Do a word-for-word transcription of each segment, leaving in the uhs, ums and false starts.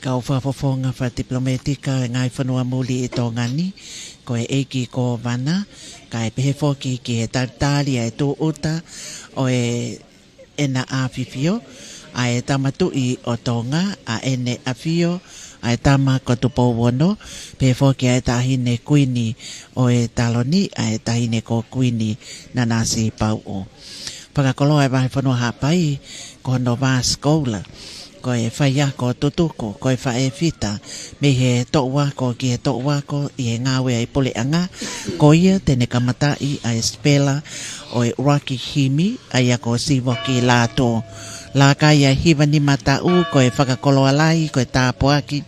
Kau fakafofonga fakatipilometika ʻo e ngaahi fonua muli ʻi Tonga ni, ko e ʻEiki Kōvana, kae pehē foki ki he talitali ʻa e tūʻuta ʻo e ʻEna ʻAfifio, ʻa e Tama Tuʻi ʻo Tonga, ʻa ʻEne ʻAfio, ʻa e Tama ko Tupou Ono, pehē foki ʻa e Taʻahine Kuini ʻo e Taloni, ʻa e Taʻahine ko Kuini Nanasipauʻu. Fakakoloa e Vahefonua Haʻapai, ko hono Vice Koula, ko e faiako tutuku, ko e faʻē fita, mei he toʻu ako ki he toʻu ako ʻi he ngāue ʻa e puleʻanga, ko ia te ne kamataʻi ʻa e sipela ʻo e ʻuluaki himi, ʻa ia ko Sivoki Lātū. Laka ia hiva nima taʻu, ko e fakakoloa lahi, ko e tāpuaki,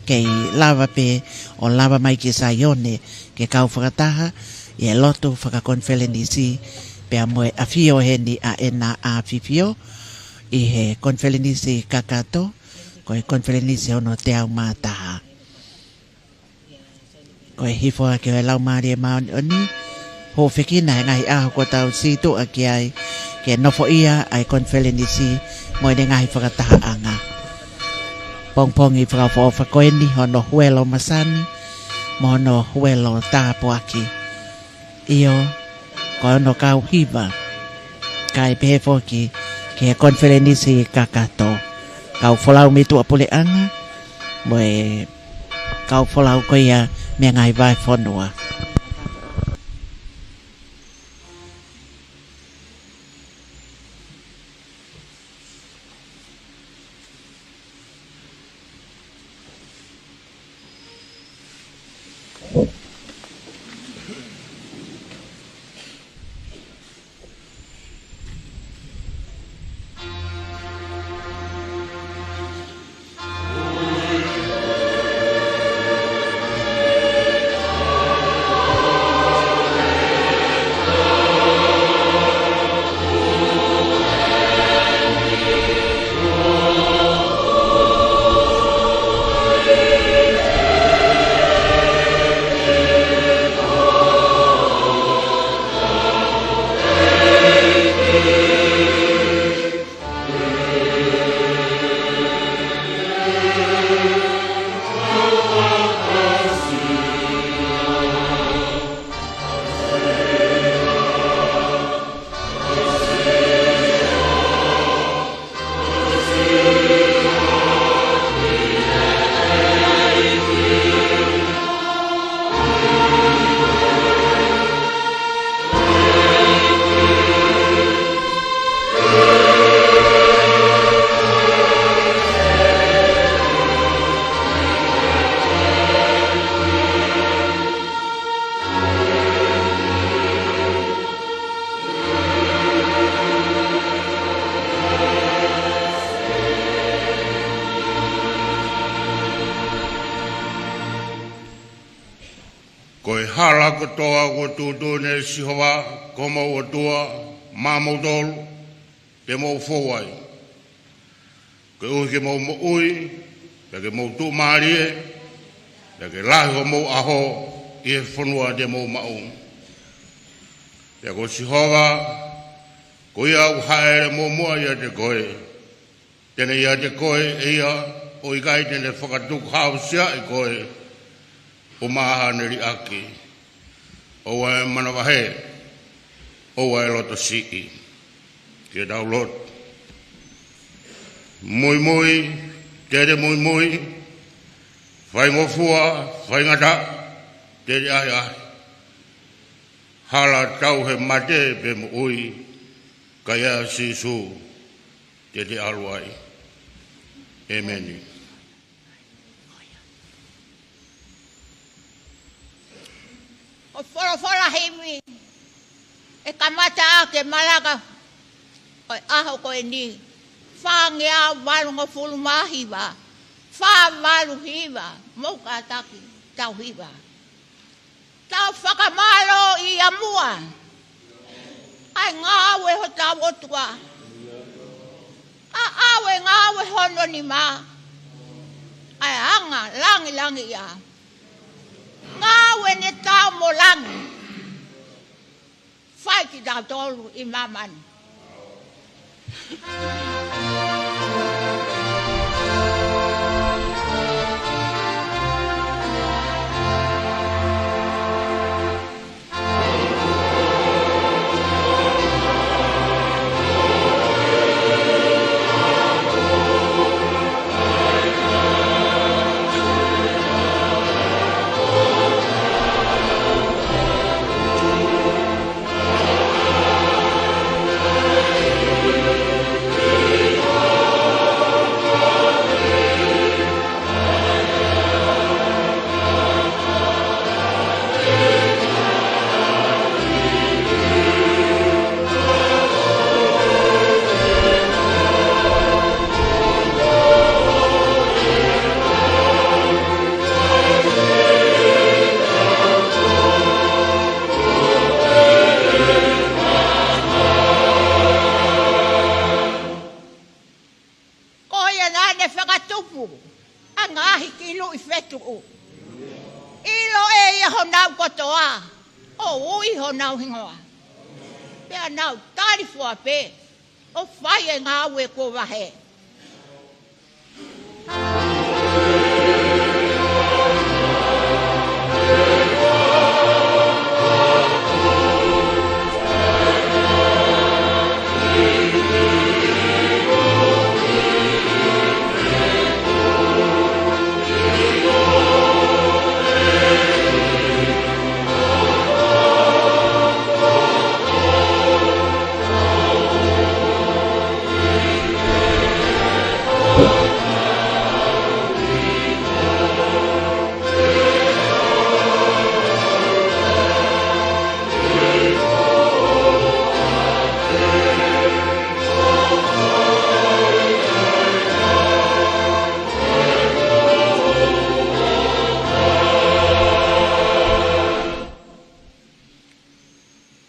kei lava pē ʻo lava mai ki Saione, ke kau fakataha ʻi he lotu fakakonifelenisi, pea mo e ʻafio heni ʻa ʻEna ʻAfifio ʻi he konifelenisi kakato, ko e konifelenisi hono teau mā taha. Ko e hifo ʻa e Laumālie Māʻoniʻoni, hūfekina he ngaahi ʻaho kuo tau sītuʻa ki ai, ke nofoʻia ʻa e konifelenisi mo ʻene ngaahi fakatahaʻanga. Pongipongi fakaʻofoʻofa ko eni hono huelo masani, mo hono huelo tāpuaki. ʻIo, ko hono kau hiva, kae pehē foki ki he konifelenisi kakato. Kau folau mei tuʻa puleʻanga, mo e kau folau ko ia mei he ngaahi vahefonua. Ko e hala kotoa kuo tuʻutuʻuni ʻe Sihova ko homou ʻOtua maʻamoutolu, te mou fou ai. Koeʻuhi ke mou moʻui, pea ke mou tuʻumālie, pea ke lahi homou ʻaho ʻi he fonua te mou maʻu. Pea ko Sihova, ko ia ʻoku hāʻele muʻomuʻa ʻiate koe, te ne ʻiate koe ʻe ia, ʻo ʻikai te ne fakatukuhāusiaʻi koe, ʻo maheni liʻaki. ʻOua ʻe manavahē, ʻoua ʻe loto siʻi. Ke tau lotu. Muimui, tele muimui, faingofua, faingataʻa, tele ʻahiʻahi. Hala tauhi mate pe moʻui, ka ʻia Sīsū te te ʻalu ai. ʻEmeni. Ko e folofola himi ʻe kamata ʻaki e malanga ʻo e ʻaho ko eni, fāngeau valungofulu mā hiva, fā valu hiva, mou kātaki, tau hiva. Tau fakamālōʻia muʻa ʻa e ngāue hotau ʻOtua. ʻA e ngāue hono nima, ʻa e anga langilangiʻia. Ngāue ne tau mo langi, fai kitautolu ʻi māmani. ngaahi kiluʻi fetuʻu. ʻIlo ʻe ia honau kotoa, ʻo ui honau hingoa. Pea nau tali fua pē, ʻo fai e ngāue kuo vahe.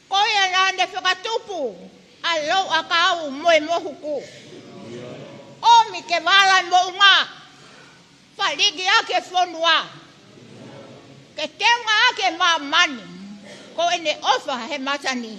Ko ia naʻa ne fakatupu ʻa Louʻakau mo e Mohuku. ʻOmi ke vala moʻunga, faliki ʻaki e fonua, ke teunga ʻaki e māmani, ko ʻene ʻofa he mata ni.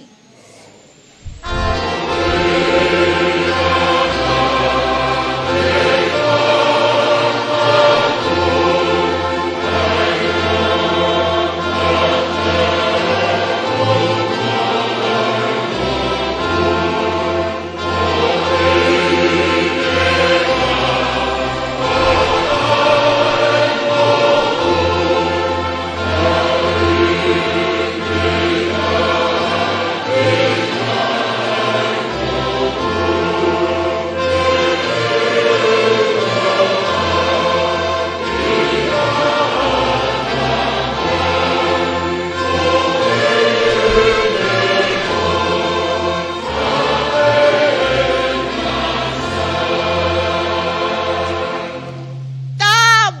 Taau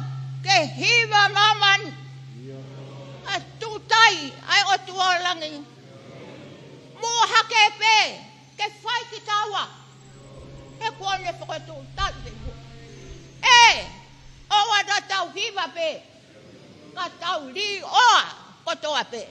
ke hiva māmani ʻa e tūtai ʻa e ʻOtua ʻo langi. Muʻa hake pē ke fai kitaua, he kuo ne fakatuʻutāʻi kitaua. ʻE, ʻoua naʻa tau hiva pē, ka tau līʻoa kotoa pē.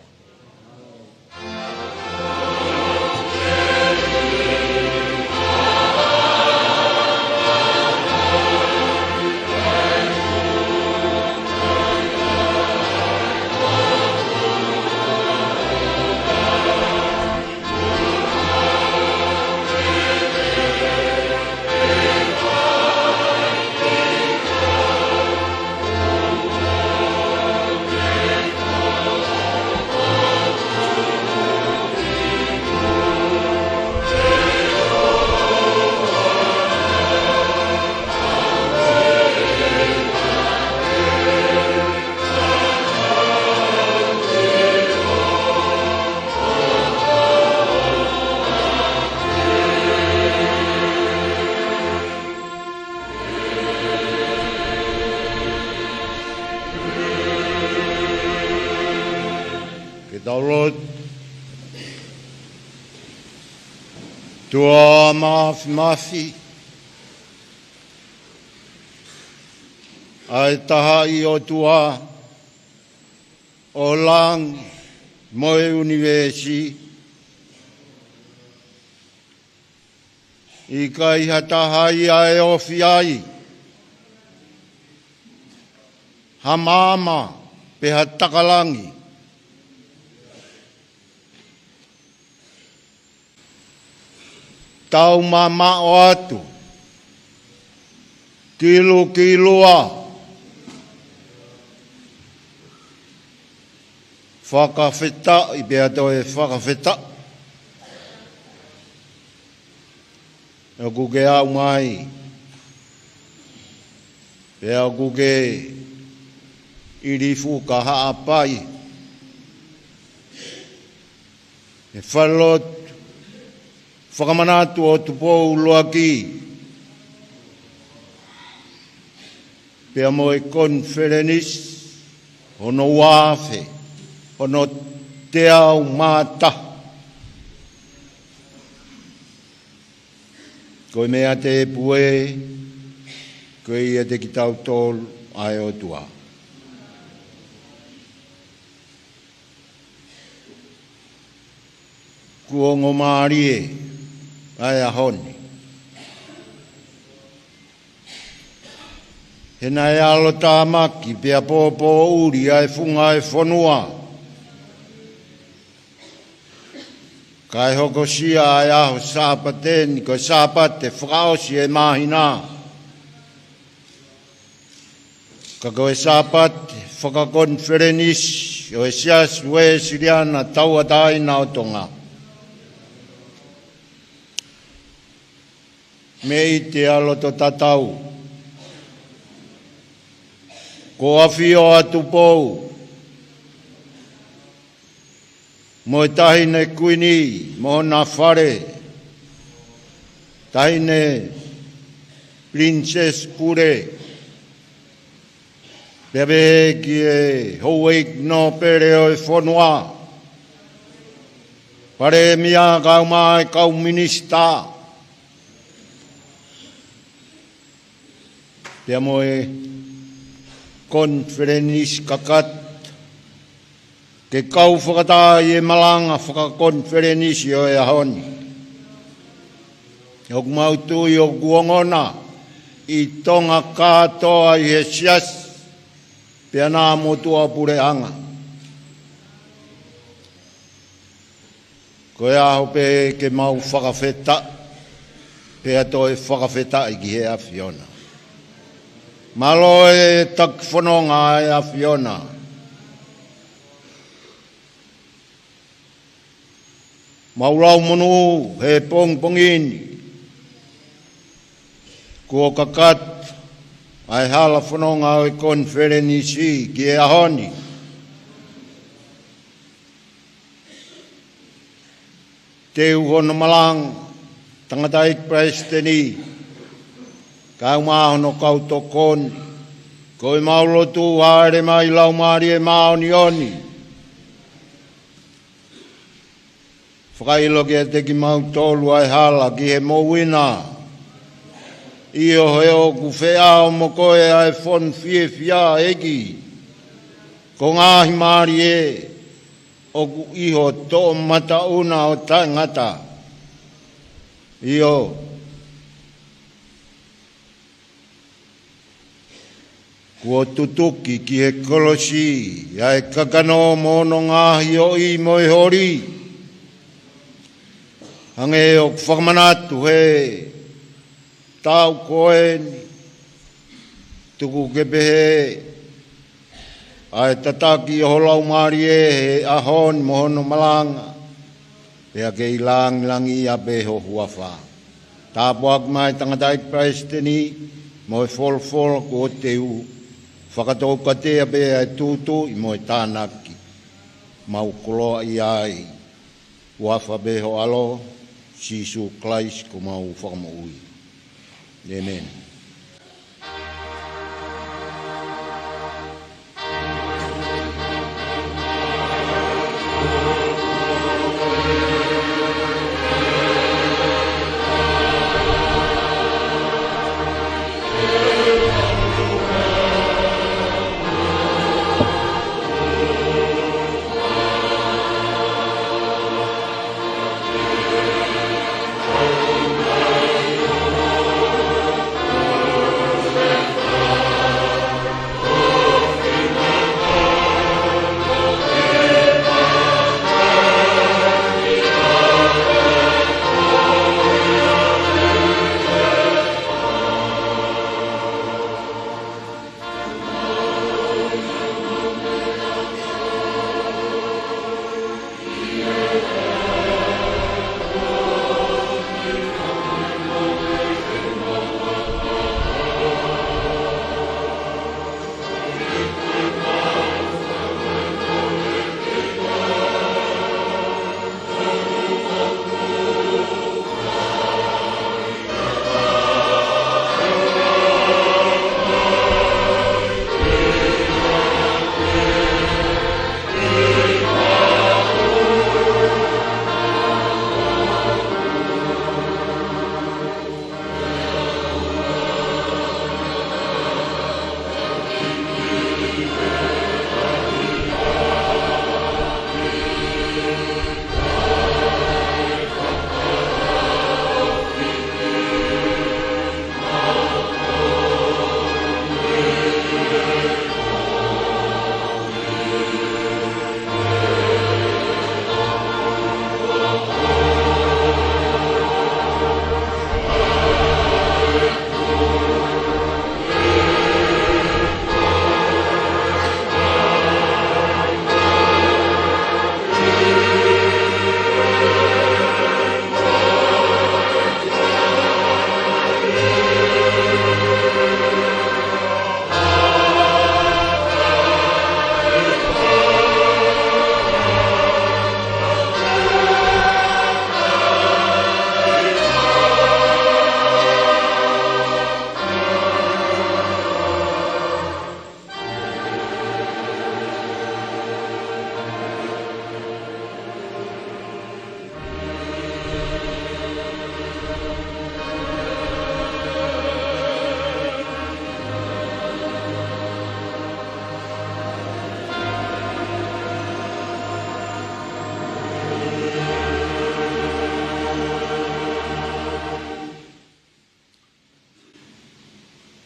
Ke tau lotu. ʻOtua Māfimafi, ʻa e Tahaʻi ʻOtua ʻo langi mo e ʻunivēsi, ʻikai ha taha ia ʻe ofi ai, ha maama pe ha taka langi. Tau mamaʻo atu, kilukilua, fakafetaʻi pea toe fakafetaʻi ʻoku ke aʻu mai, pea ʻoku ke ʻilifu ka Haʻapai. ʻE falelotu, fakamanatu ʻo Tupou ʻUluaki, pea mo e konifelenisi hono uaafe, hono teau mā taha. Ko e meʻa te pue, ko ia te kitautolu, ʻa e ʻOtua. Kuo ongo mālie ʻa e ʻaho ni. He naʻe ʻalotāmaki pea pōpōʻuli ʻa e funga ʻo e fonua, kae hokosia ʻa e ʻaho Sāpate ni ko e Sāpate fakaʻosi ʻo e māhina, ka ko e Sāpate fakakonifelenisi ʻo e Siasi Uēsiliana Tauʻatāina ʻo Tonga. Mei te ʻa loto tatau, ko ʻAfio ʻa Tupou mo e Taʻahine Kuini mo hona fale, Taʻahine Princess Pule, pea pehē ki he houʻeiki nōpele ʻo e fonua, Palēmia kae ʻumaʻā e kau minisitā, pea mo e konifelenisi kakato, ke kau fakataha ʻi he malanga fakakonifelenisi ʻo e ʻaho ni. ʻOku mau tui ʻoku ongona ʻi Tonga kātoa ʻi he siasi pea mo e motuʻa puleʻanga. Ko e ʻaho pē ke mau fakafetaʻi, pea toe fakafetaʻi ki he ʻAfiona. Mālō e taki fononga ʻa e ʻAfiona. Mau lau monū he pongipongi ni, kuo kakato ʻa e hala fononga ʻo e konifelenisi ki he ʻaho ni. Teu hono malanga, Tangataʻeiki Palesiteni, kae ʻumaʻā hono kau tokoni, ko e mau lotu hāʻele mai Laumālie Māʻoniʻoni, fakaʻilo kiate kimautolu ʻa e hala ki he moʻui na. ʻIo, he ʻoku feʻao mo koe ʻa e fonu fiefia, ʻEiki, ko e ngaahi mālie ʻoku ʻi ho toʻomataʻu na ʻo taʻengata. ʻIo, kuo tutuki ki he kolosi ʻa e kakano mo hono ngaahi ʻoʻi mo e holi. Hangē ʻoku fakamanatu he taʻu ko eni, tuku ke pehē ʻa e tataki ʻo ho Laumālie he ʻaho ni mo hono malanga, pea kei lāngilangiʻia pē ho huafa. Tāpuaki mai Tangataʻeiki Palesiteni mo e folofola kuo teu, fakatoukatea pē ʻa e tūtuuʻi mo e tānaki. Mau koloaʻia ai, huafa pē ho ʻAlo, Sīsū Kalaisi ko homau Fakamoʻui. ʻĒmeni.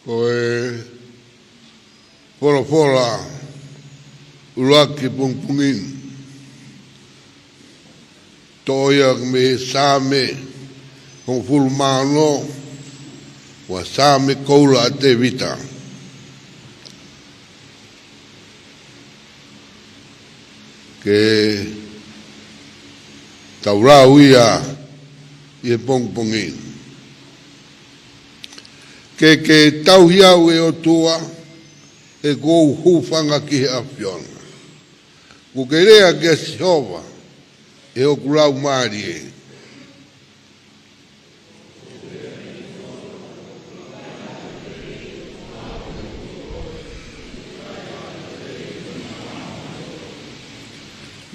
Ko e folofola ʻuluaki pongipongi ni, toʻo ia mei he Saame hongofulu mā ono, ko e Saame Koula ʻa Tēvita. Ke tau lau ia ʻi he pongipongi ni. Ke ke tauhi au ʻe ʻOtua, he kuo u hūfanga ki he ʻAfiona. Kuo ke lea kia Sihova, ʻe hoku laumālie.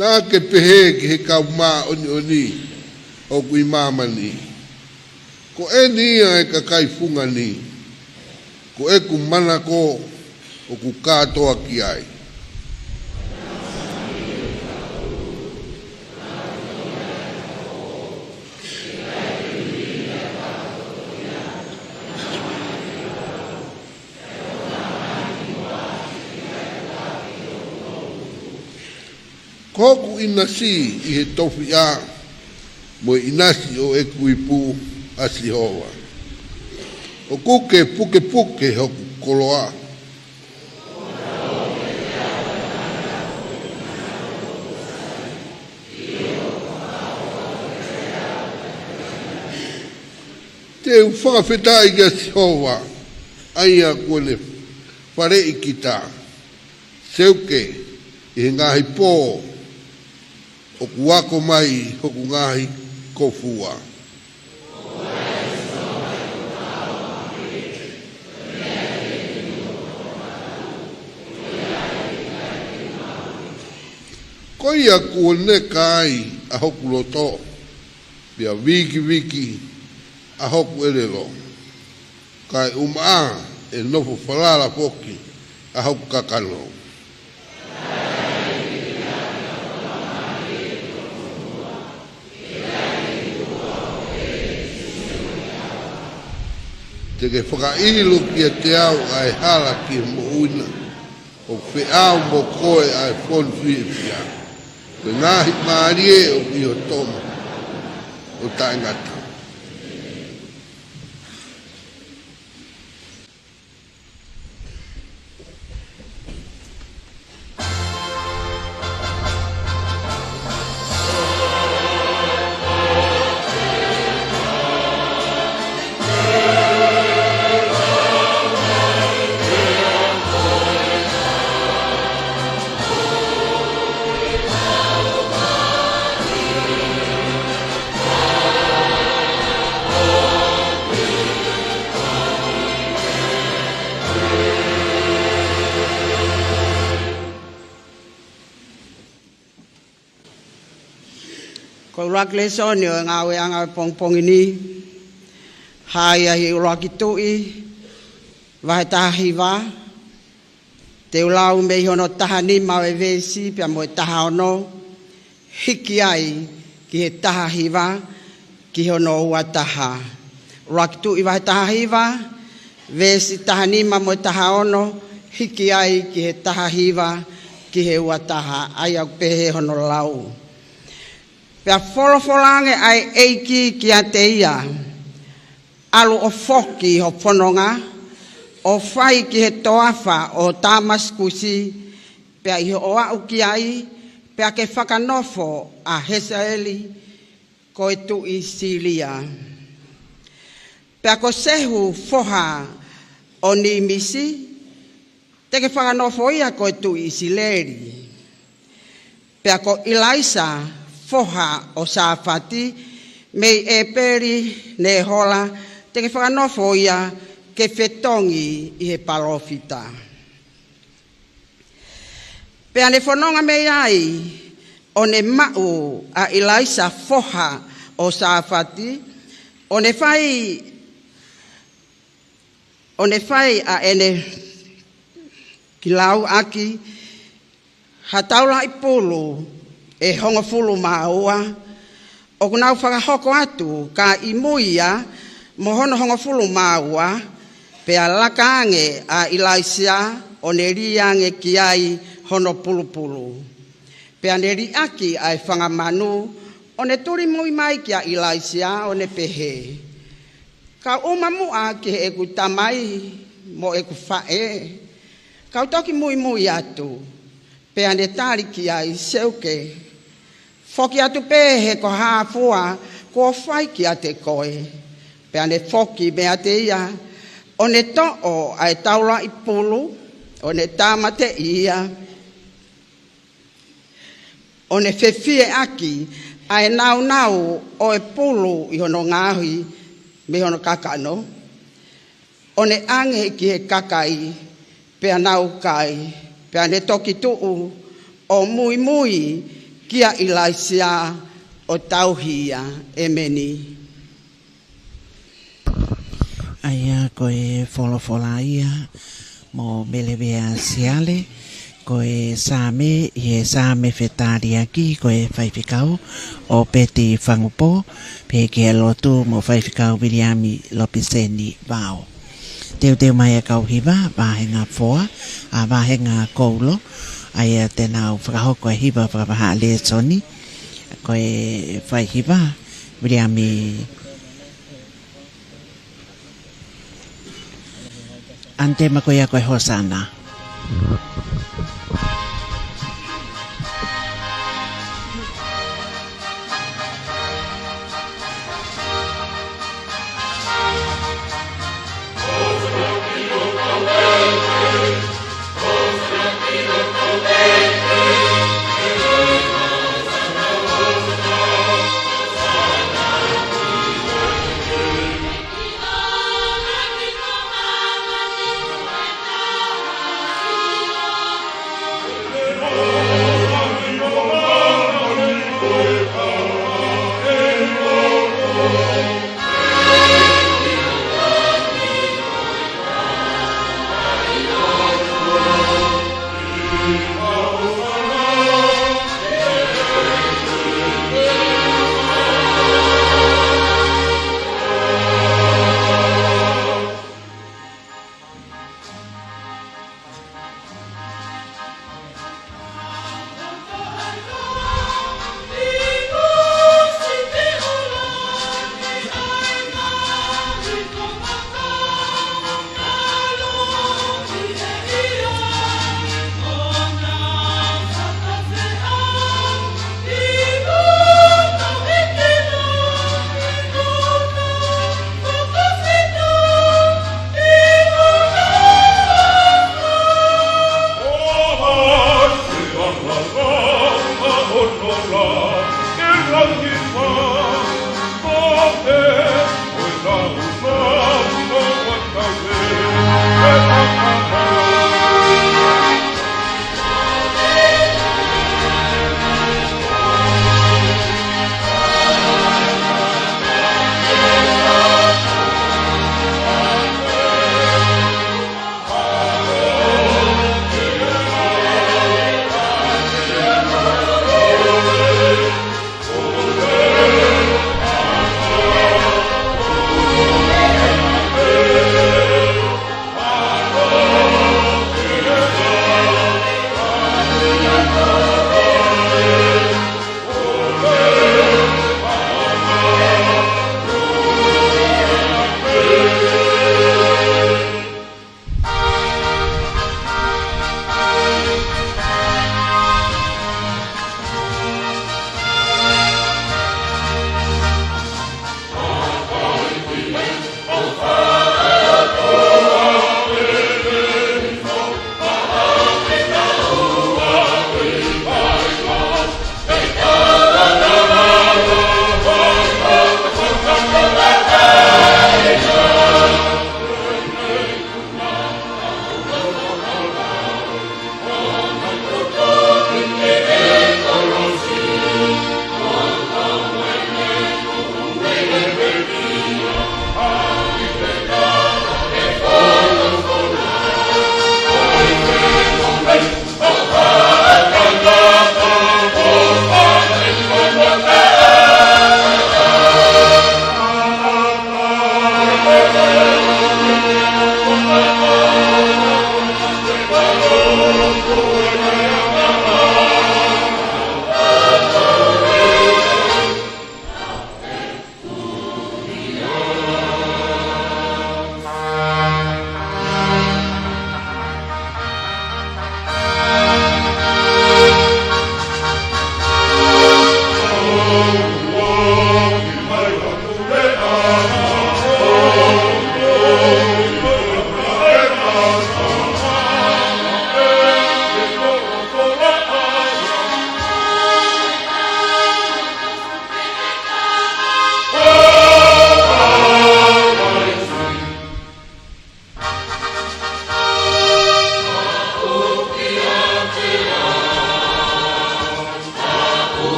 Naʻa ke pehē ki he kau māʻoniʻoni ʻoku ʻi māmani, ko eni ia ʻa e kakai fungani, ko ʻeku manako ʻoku kātoa ki ai. Ko hoku ʻinasi ʻi he tofiʻa, mo e ʻinasi ʻo ʻeku ipu, ʻa Sihova. ʻOku ke pukepuke hoku koloa. Te u fakafetaʻi kia Sihova, ʻa ia kuo ne faleʻi kita. Seuke, ʻi he ngaahi pō ʻoku ako mai hoku ngaahi kōfua. Ko ia kuo neka ai ʻa hoku loto, pea vikiviki ʻa hoku ʻelelo. Kae ʻumaʻā ʻe nofo falala foki ʻa hoku kakano. Te ke fakaʻilo kiate au ʻa e hala ki he moʻui na, ʻo feʻao mo koe ʻa e fonu fiefia. Ko e ngaahi mālie ʻoku ʻi ho toʻomataʻu ʻo taʻengata. Ko e ʻuluaki lēsoni ʻo e ngāueʻanga ʻo e pongipongi ni, hā ia ʻi he ʻUluaki Tuʻi, vahe taha hiva, te u lau mei hono taha nima ʻo e veesi pea mo e taha ono, hiki ai ki he taha hiva, ki hono ua taha. ʻUluaki Tuʻi vahe taha hiva, veesi taha nima mo e taha ono, hiki ai ki he taha hiva, ki he ua taha, ʻa ia ʻoku pehē hono lau. Pea folofola ange ʻa e ʻEiki kiate ia, ʻAlu ʻo foki ho fononga, ʻo fai ki he toafa ʻo Tāmasikusi, pea ʻi hoʻo aʻu ki ai, pea ke fakanofo ʻa Hasaeli, ko e tuʻi Sīlia. Pea ko Sehu foha ʻo Nīmisi, te ke fakanofo ia ko e tuʻi ʻIsileli. Pea ko ʻIlaisa foha ʻo Sāfati, mei ʻĒpeli-nehola, te ke fakanofo ia ke fetongi ʻi he palōfita. Pea ne fononga mei ai, ʻo ne maʻu ʻa ʻIlaisa foha ʻo Sāfati, ʻo ne fai, ʻo ne fai ʻa ʻene kilau ʻaki ha taulaʻi pulu ʻe hongofulu mā ua, ʻoku nau fakahoko atu, ka ʻi mui ia mo hono hongofulu mā ua, Pea laka ange ʻa ʻIlaisiā, ʻo ne lī ange ki ai hono pulupulu. Pea ne liʻaki ʻa e fanga manu, ʻo ne tulimui mai kia ʻIlaisiā, ʻo ne pehē, Kau ʻuma muʻa ki heʻeku tamai mo ʻeku faʻē, kau toki muimui atu. Pea ne tali ki ai, Seuke, foki atu pē he ko e hā fua kuo fai kiate koe. Pea ne foki meiate ia, ʻo ne toʻo ʻa e taulaʻi pulu, ʻo ne tāmateʻi ia, ʻo ne fefieʻaki ʻa e naunau ʻo e pulu ʻi hono ngaohi mei hono kakano, ʻo ne ʻange ki he kakai, pea nau kai, pea ne toki tuʻu ʻo muimui kia ʻIlaisiā ʻo tauhi ia. ʻEmeni. ʻA ia ko e folofola ia mo Melevea Siale, ko e Saame, ʻi he Saame Fetaliaki, ko e faifekau ʻo Peti Fangupō, pehē ki he lotu mo faifekau Viliami Lopiseni Vao. Teuteu mai ʻa e kau hiva, vāhenga foa, ʻa vāhenga koulo, ʻa ia te nau fakahoko e hiva fakavahaʻa lēsoni, ko e faihiva, Viliami Antema ko ia ko e Hosana.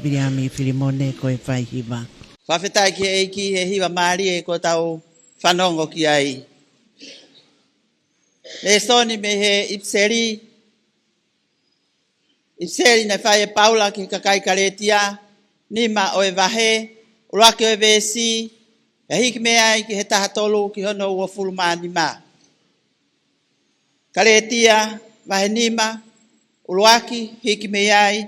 Viliami Filimone ko e faihiva. Fakafetaʻi ki he ʻEiki he hiva mālie ko ʻetau fanongo ki ai. Lēsoni mei he ʻIpiseli, ʻIpiseli naʻe fai ʻe Paula ki he kakai Kalētia, nima ʻo e vahe, ʻuluaki ʻo e veesi, pea hiki mei ai ki he taha tolu ki hono uofulu mā nima. Kalētia, vahe nima, ʻuluaki, hiki mei ai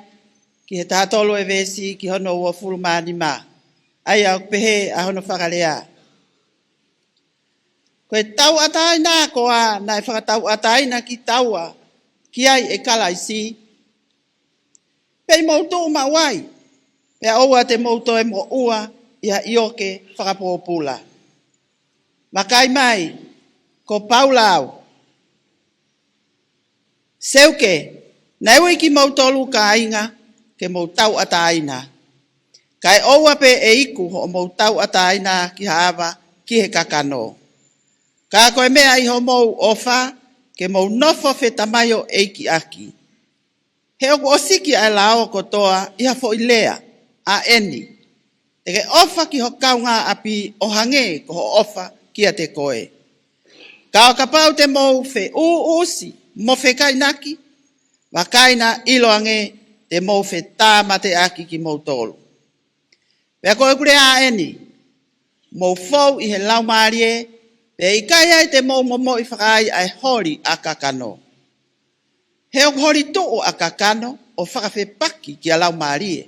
ki he taha tolu ʻo e veesi ki hono uofulu mā nima. ʻA ia ʻoku pehē ʻa hono fakalea: Ko e tauʻatāina ko ā naʻe fakatauʻatāina kitaua ki ai ʻe Kalaisi, pea mou tuʻu maʻu ai, pea ʻoua te mou toe moʻua ʻi ha ʻioke fakapōpula. Vakai mai, ko Paula au. Seuke, naʻe ui kimoutolu kāinga ke mou tauʻatāina. Kae ʻoua pē ʻe iku hoʻomou tauʻatāina ki ha ava ki he kakano. Ka ko e meʻa ʻi hoʻomou ʻofa, ke mou nofo fetamaioʻeiki ʻaki. He ʻoku ʻosiki ʻa e lao kotoa ʻi ha foʻi lea, ʻa eni: Te ke ʻofa ki ho kaungāʻapi ʻo hangē ko hoʻo ʻofa kiate koe. Ka ʻo kapau te mou feʻuʻusi mo fekainaki, vakai naʻa ʻiloange te mou fetāmateʻaki kimoutolu. Pea ko ʻeku lea ʻeni: Mou fou ʻi he Laumālie, pea ʻikai ai te mou momoʻi fakaai ʻa e holi ʻa kakano. He ʻoku holi tuʻu ʻa kakano ʻo fakafepaki kia Laumālie,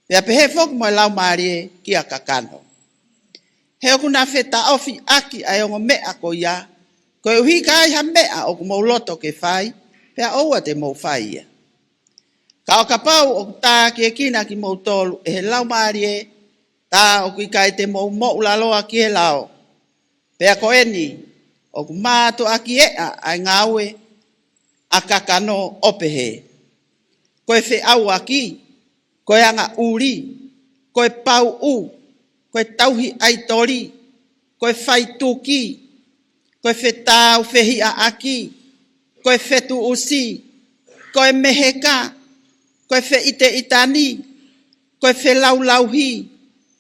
pea pehē foki mo e Laumālie kia kakano. He ʻoku na fetaʻofiʻaki ʻa e ongo meʻa ko ia, koeʻuhi ka ai ha meʻa ʻoku mou loto ke fai, pea ʻoua te mou fai ia. Ka ʻo kapau ʻoku tākiekina kimoutolu ʻe he Laumālie, tā ʻoku ʻikai te mou moʻulaloa ki he lao. Pea ko eni, ʻoku mātuʻaki eʻa ʻa e ngāue ʻa kakano ʻo pehē: Ko e feʻauaki, ko e angaʻuli, ko e pauʻu, ko e tauhi ʻaitoli, ko e faituki, ko e fetāufehiʻaʻaki, ko e fetuʻusi, ko e meheka, ko e feʻiteʻitani, ko e felaulauhi,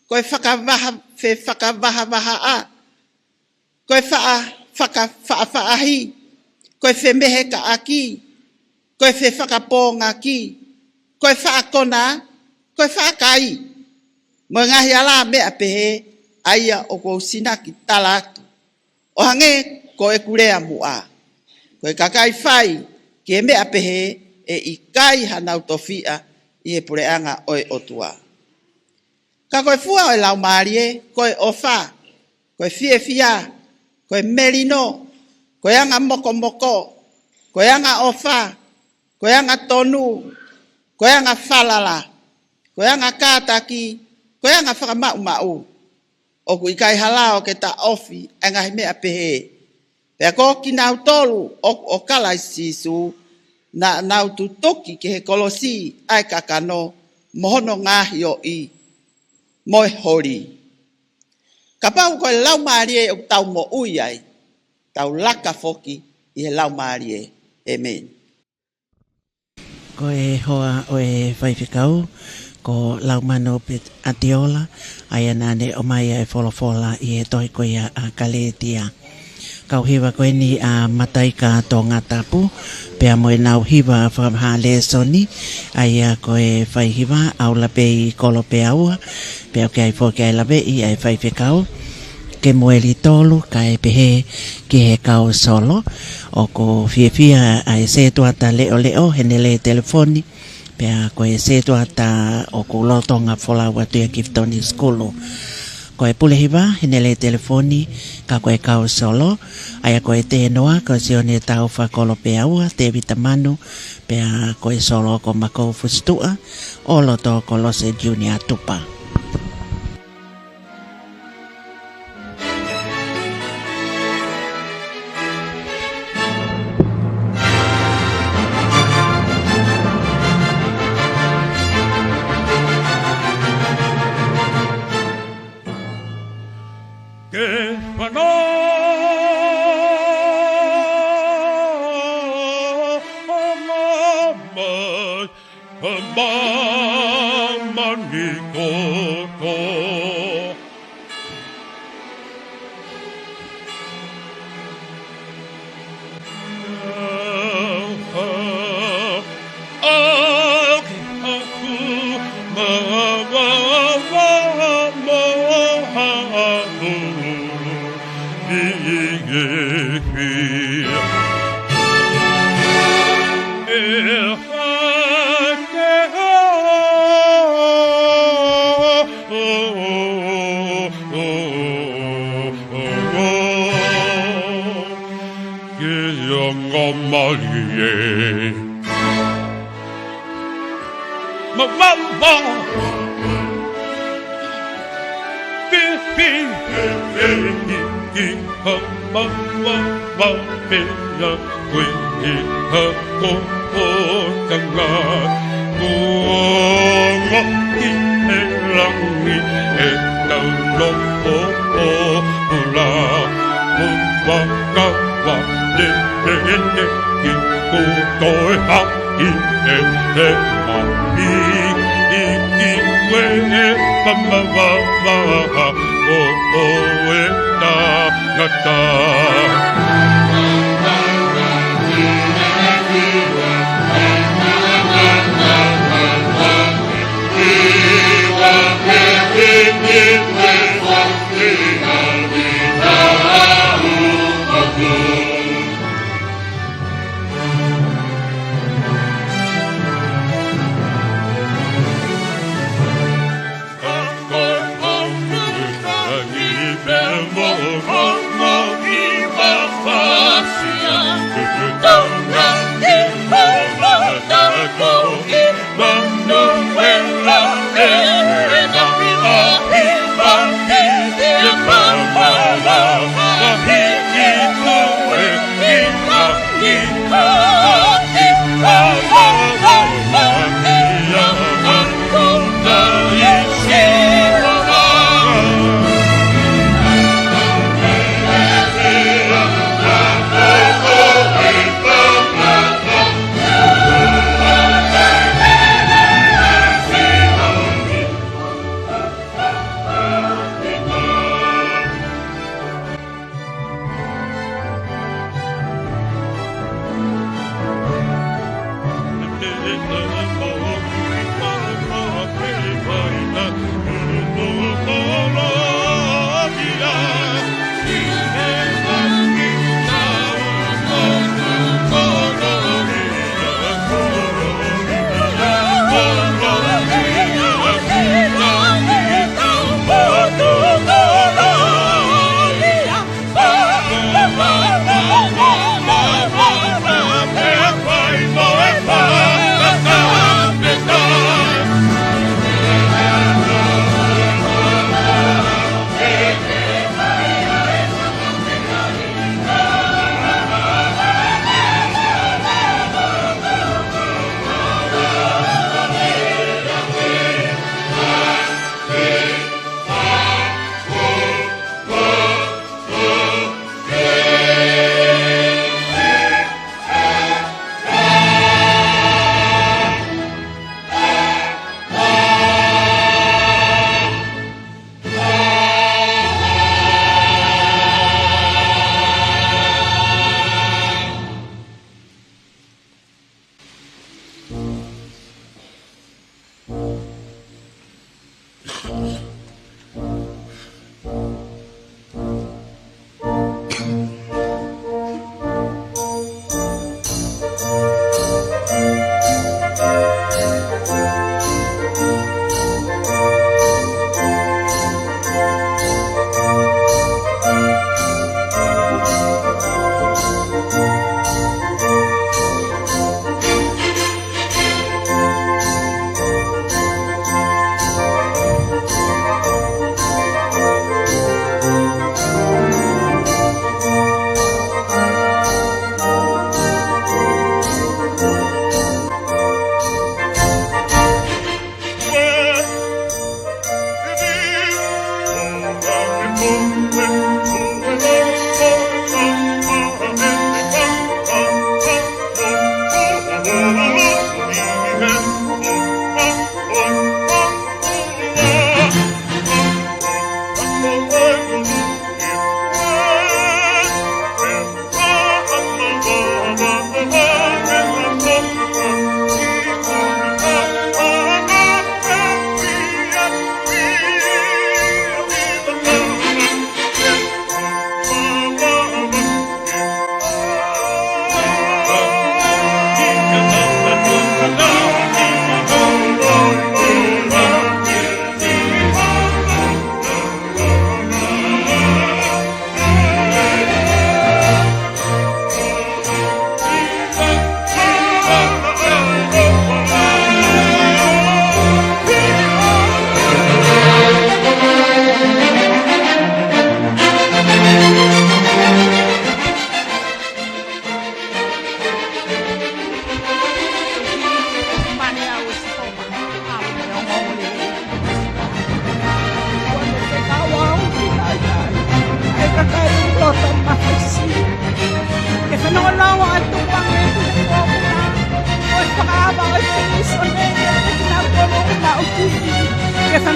ko e fakavaha-, fefakavahavahaʻa, ko e faʻa-, faka-, faʻafaʻahi, ko e femehekaʻaki, ko e fefakapōngaki, ko e faʻa kona, ko e faʻa kai, mo e ngaahi alā meʻa pehē, ʻa ia ʻoku ou sinaki tala atu, ʻo hangē ko ʻeku lea muʻa: Ko e kakai fai ki he meʻa pehē, ʻe ʻikai hanau tofiʻa ʻi he puleʻanga ʻo e ʻOtua. Ka ko e fua ʻo e Laumālie, ko e ʻofa, ko e fiefia, ko e melino, ko e anga mokomoko, ko e anga ʻofa, ko e anga tonu, ko e anga falala, ko e anga kātaki, ko e anga fakamaʻumaʻu. ʻOku ʻikai ha lao ke taʻofi ʻa e ngaahi meʻa pehē. Pea ko kinautolu ʻoku ʻo Kalaisi Sīsū, naʻa nau tutuki ki he kolosi ʻa e kakano mo hono ngaahi ʻoʻi mo e holi. Kapau ko e Laumālie ʻoku tau moʻui ai, tau laka foki ʻi he Laumālie. ʻĒmeni. Ko e hoa ʻo e faifekau, ko Laumano Pet Atiola, ʻa ia naʻa ne ʻomai ʻa e folofola ʻi he tohi ko ia ʻa Kalētia. Kau hiva ko eni ʻa Mataika Tongatapu, pea mo ʻenau hiva fakavahaʻa lēsoni, ʻa ia ko e faihiva ʻAulapei Kolopeaua, pea ʻoku ʻi ai foki ʻa e laveʻi ʻa e faifekau Kemueli Tolu, kae pehē ki he kau solo. ʻOku fiefia ʻa e sētuata leʻoleʻo heʻene lea telefoni, pea ko e sētuata ʻoku lolotonga folau atu ia ki Fitoni Sukulu. Ko e pule hiva heʻene lea telefoni, ka ko e kau solo, ʻa ia ko e tenoa ko Sione Taufa Kolopeaua, Tēvita Manu, pea ko e solo ko Makou Fusituʻa, ʻo loto ko Lose Junior Tupa. Ke fanongo mai, ʻa e māmā.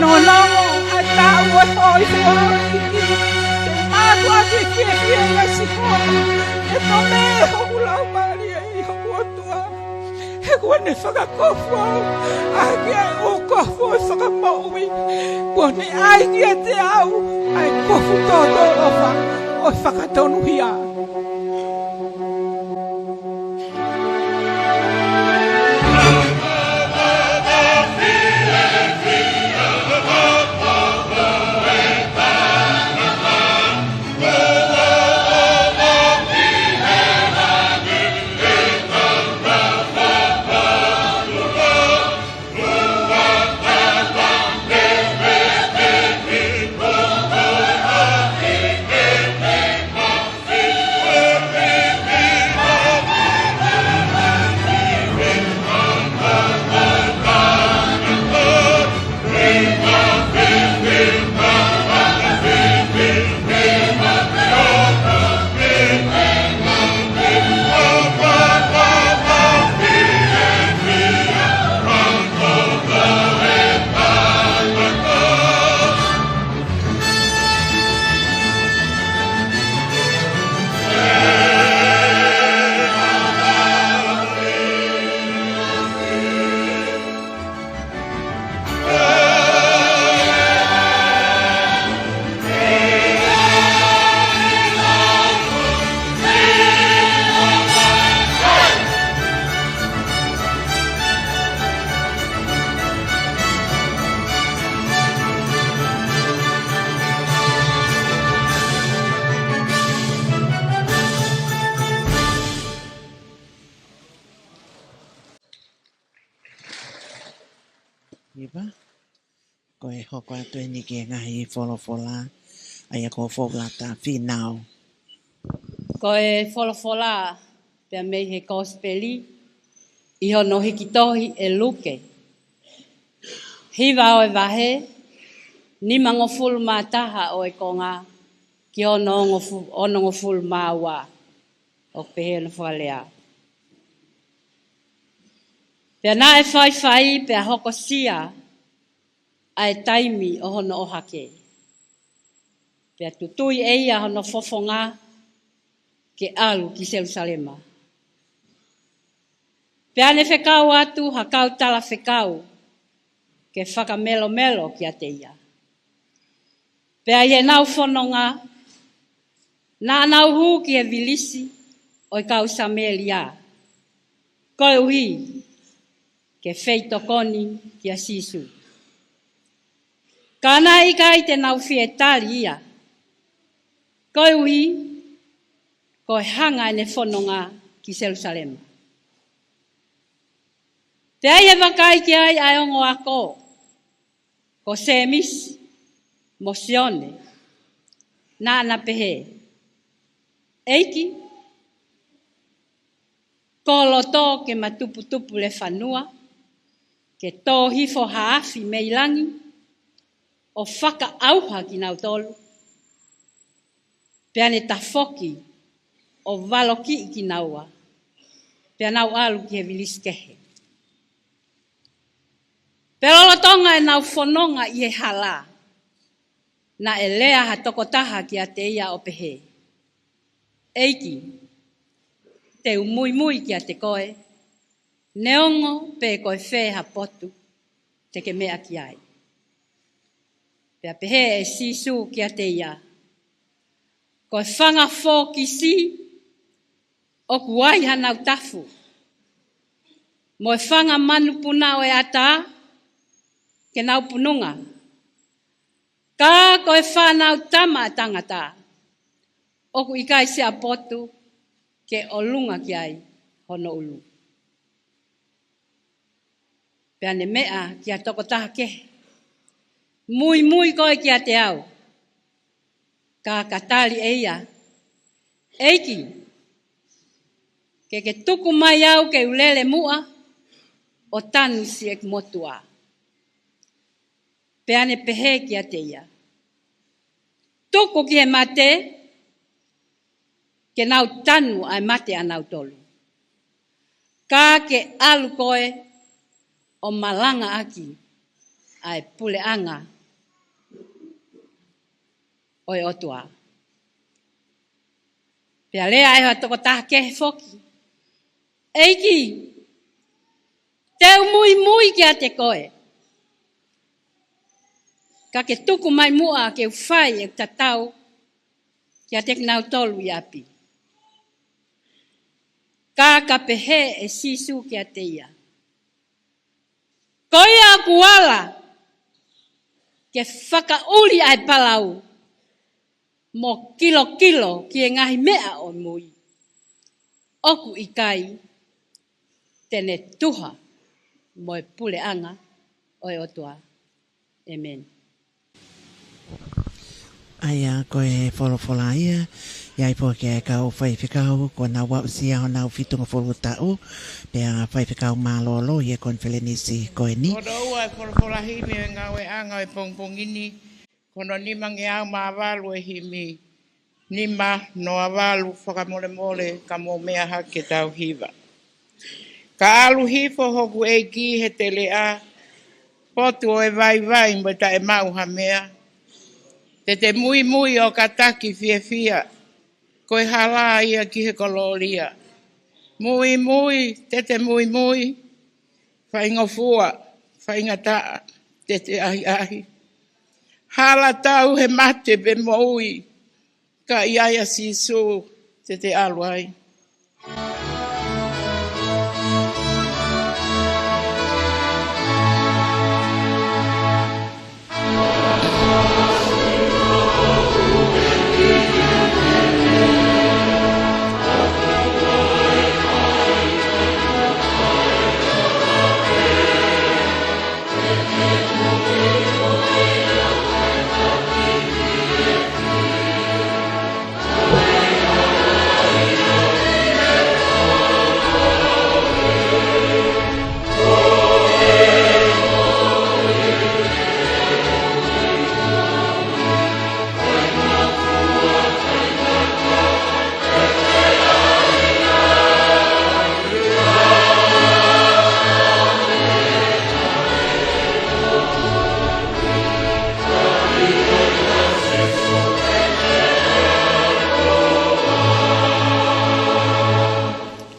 Nonongo ʻa e taʻu ʻo e hōifua ʻo e ʻEiki. Te u mātuʻaki fiefia ʻi he siʻi hoa. ʻE tō mai hoku laumālie ʻi hoku ʻOtua. He kuo ne fakakofu au ʻaki ʻa e ʻū kofu ʻo e fakamoʻui. Kuo ne ʻai kiate au ʻa e kofu tōtōʻofa ʻo e fakatonuhia. ʻIo, ko e hoko atu eni ki he ngaahi folofola, ʻa ia ko Folofola Fīnau. Ko e folofola pea mei he Kosipeli, ʻi hono hiki tohi ʻe Luke. Hiva ʻo e vahe, nimangofulu mā taha ʻo e konga, ki hono ongofu-, onongofulu mā ua, ʻoku pehē hono fakalea. Pea naʻe faifai, pea hokosia ʻa e taimi ʻo hono ʻohake. Pea tutui ʻe ia hono fofonga ke ʻalu ki Selusalema. Pea ne fekau atu ha kau talafekau ke fakamelomelo kiate ia. Pea ʻi heʻenau fononga, naʻa nau hū ki he vilisi ʻo e kau Samēlia, koeʻuhi ke feitokoni kia Sīsū. Ka naʻe ʻikai te nau fie tali ia, koeʻuhi ko e hanga ʻene fononga ki Selusalema. Pea ʻi he vakai ki ai ʻa e ongo ako, ko Sēmisi mo Sione, naʻa na pehē, ʻEiki, ko loto ke ma tuputupulefanua, ke tō hifo ha afi mei langi, ʻo fakaʻauha kinautolu. Pea ne tafoki ʻo valokiʻi kinaua, pea nau ʻalu ki he vilisi kehe. Pea lolotonga ʻenau fononga ʻi he hala, naʻe lea ha tokotaha kiate ia ʻo pehē, ʻEiki, te u muimui kiate koe, neongo pe ko e fē ha potu te ke meʻa ki ai. Pea pehē ʻe Sīsū kiate ia, ko e fanga fōkisi ʻoku ai hanau tafu, mo e fanga manupuna ʻo e ʻatā ke nau pununga. Ka ko e Fanautama ʻa Tangata, ʻoku ʻikai siʻa potu ke ʻolunga ki ai hono ʻulu. Pea ne meʻa ki ha tokotaha kehe, muimui koe kiate au. Ka ka tali ʻe ia, ʻEiki, ke ke tuku mai au ke u lele muʻa ʻo tanu siʻeku motuʻa. Pea ne pehē kiate ia, tuku ki he mate, ke nau tanu ʻa e mate ʻanautolu. Ka ke ʻalu koe ʻo malangaʻaki ʻa e puleʻanga ʻo e ʻOtua. Pea lea ʻe ha tokotaha kehe foki, ʻEiki, te u muimui kiate koe. Ka ke tuku mai muʻa ke u fai ʻeku tatau kiate kinautolu ʻi ʻapi. Ka ka pehē ʻe Sīsū kiate ia, Ko ia ʻoku ala ke fakaʻuli ʻa e palau mo kilokilo ki he ngaahi meʻa ʻo e mui, ʻoku ʻikai te ne tuha mo e puleʻanga ʻo e ʻOtua. ʻĒmeni. ʻA ia ko e folofola ia, ʻi ai pē ke kau faifekau, kuo nau aʻusia honau fitungofulu taʻu, pea faifekau mālōlō ʻi he konifelenisi ko eni. Ko hono ua e folofola himi ʻo e ngāueʻanga ʻo e pongipongi ni, ko hono nimangeau mā valu e himi. Nima noa valu, fakamolemole ka mou meʻa hake ke tau hiva. Ka ʻalu hifo hoku ʻEiki he teleʻa, potu ʻo e vaivai mo e taʻemaʻu ha meʻa. Te te muimui ʻo kātaki fiefia, ko e hala ia ki he kolōlia. Muimui, te te muimui, faingofua, faingataʻa, te te ʻahiʻahi. Hala tau he mate pe moʻui, ka ʻi ai ʻa Sīsū te te ʻalu ai.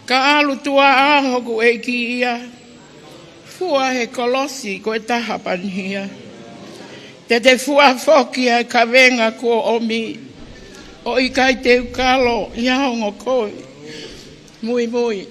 Ka ʻalu tuaʻa hoku ʻEiki ia, fua he kolosi ko e taha panihia. Te te fua foki ʻa e kavenga kuo ʻomi, ʻo ʻikai te u kalo ʻi ha ongo kovi. Muimui.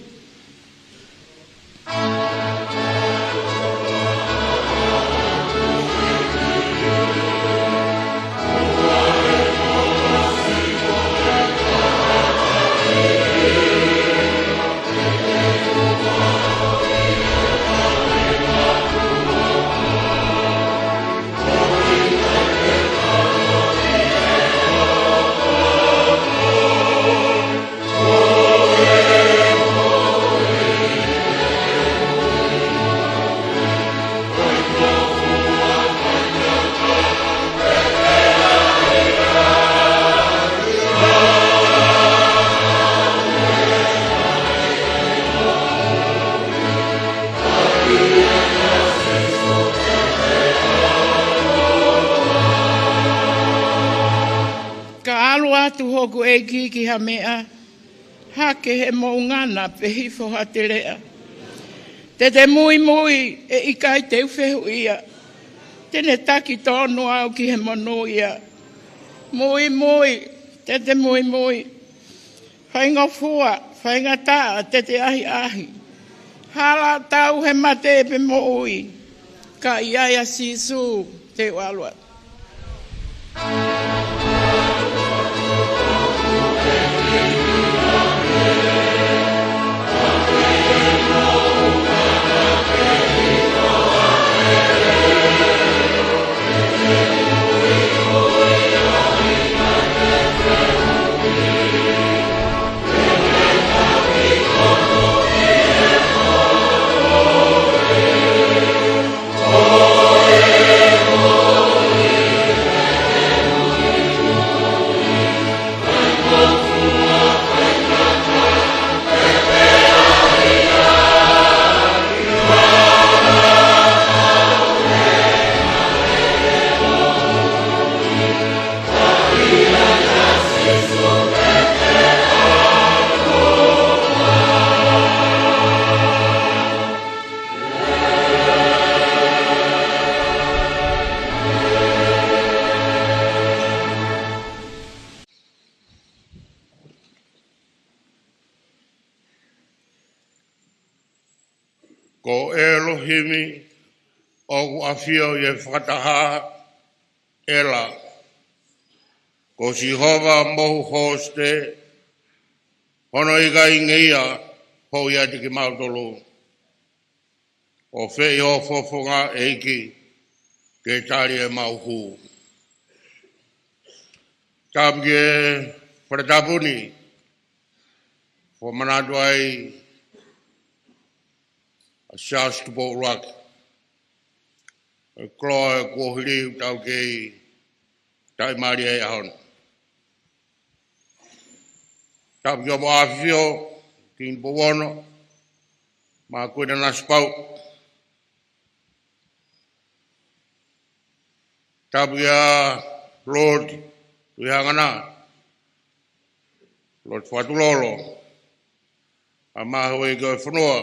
Ka ʻalu atu hoku ʻEiki ki ha meʻa, hake he moʻungana pe hifo ha teleʻa. Te te muimui, ʻe ʻikai te u fehuʻia. Te ne taki tonu au ki he monūʻia. Muimui, te te muimui. Faingofua, faingataʻa, te te ʻahiʻahi. Hala tau he mate pe moʻui, ka ʻi ai ʻa Sīsū te u ʻalu ai. Ko ʻElohimi ʻoku ʻafio ʻi he fakataha ʻela. Ko Sihova mo hoʻo hosite, hono ʻikai ngeia hoʻo ʻiate kimautolu. ʻOfeʻi hoʻo fofonga, ʻEiki, ke tali ʻemau hū. Tapu ki he fale tapu ni, fakamanatu ai ʻa Siaosi Tupou ʻUluaki. ʻE koloa e kuohili ʻoku tau kei taʻimālie ai he ʻaho ni. Tapu ki hoʻomo ʻAfio, Kingi Tupou Ono, mo Kuini Nanasipauʻu. Tapu kia Lord Tuʻihaʻangana, Lord Fakatulolo, ʻa e Houʻeiki ʻo e fonua,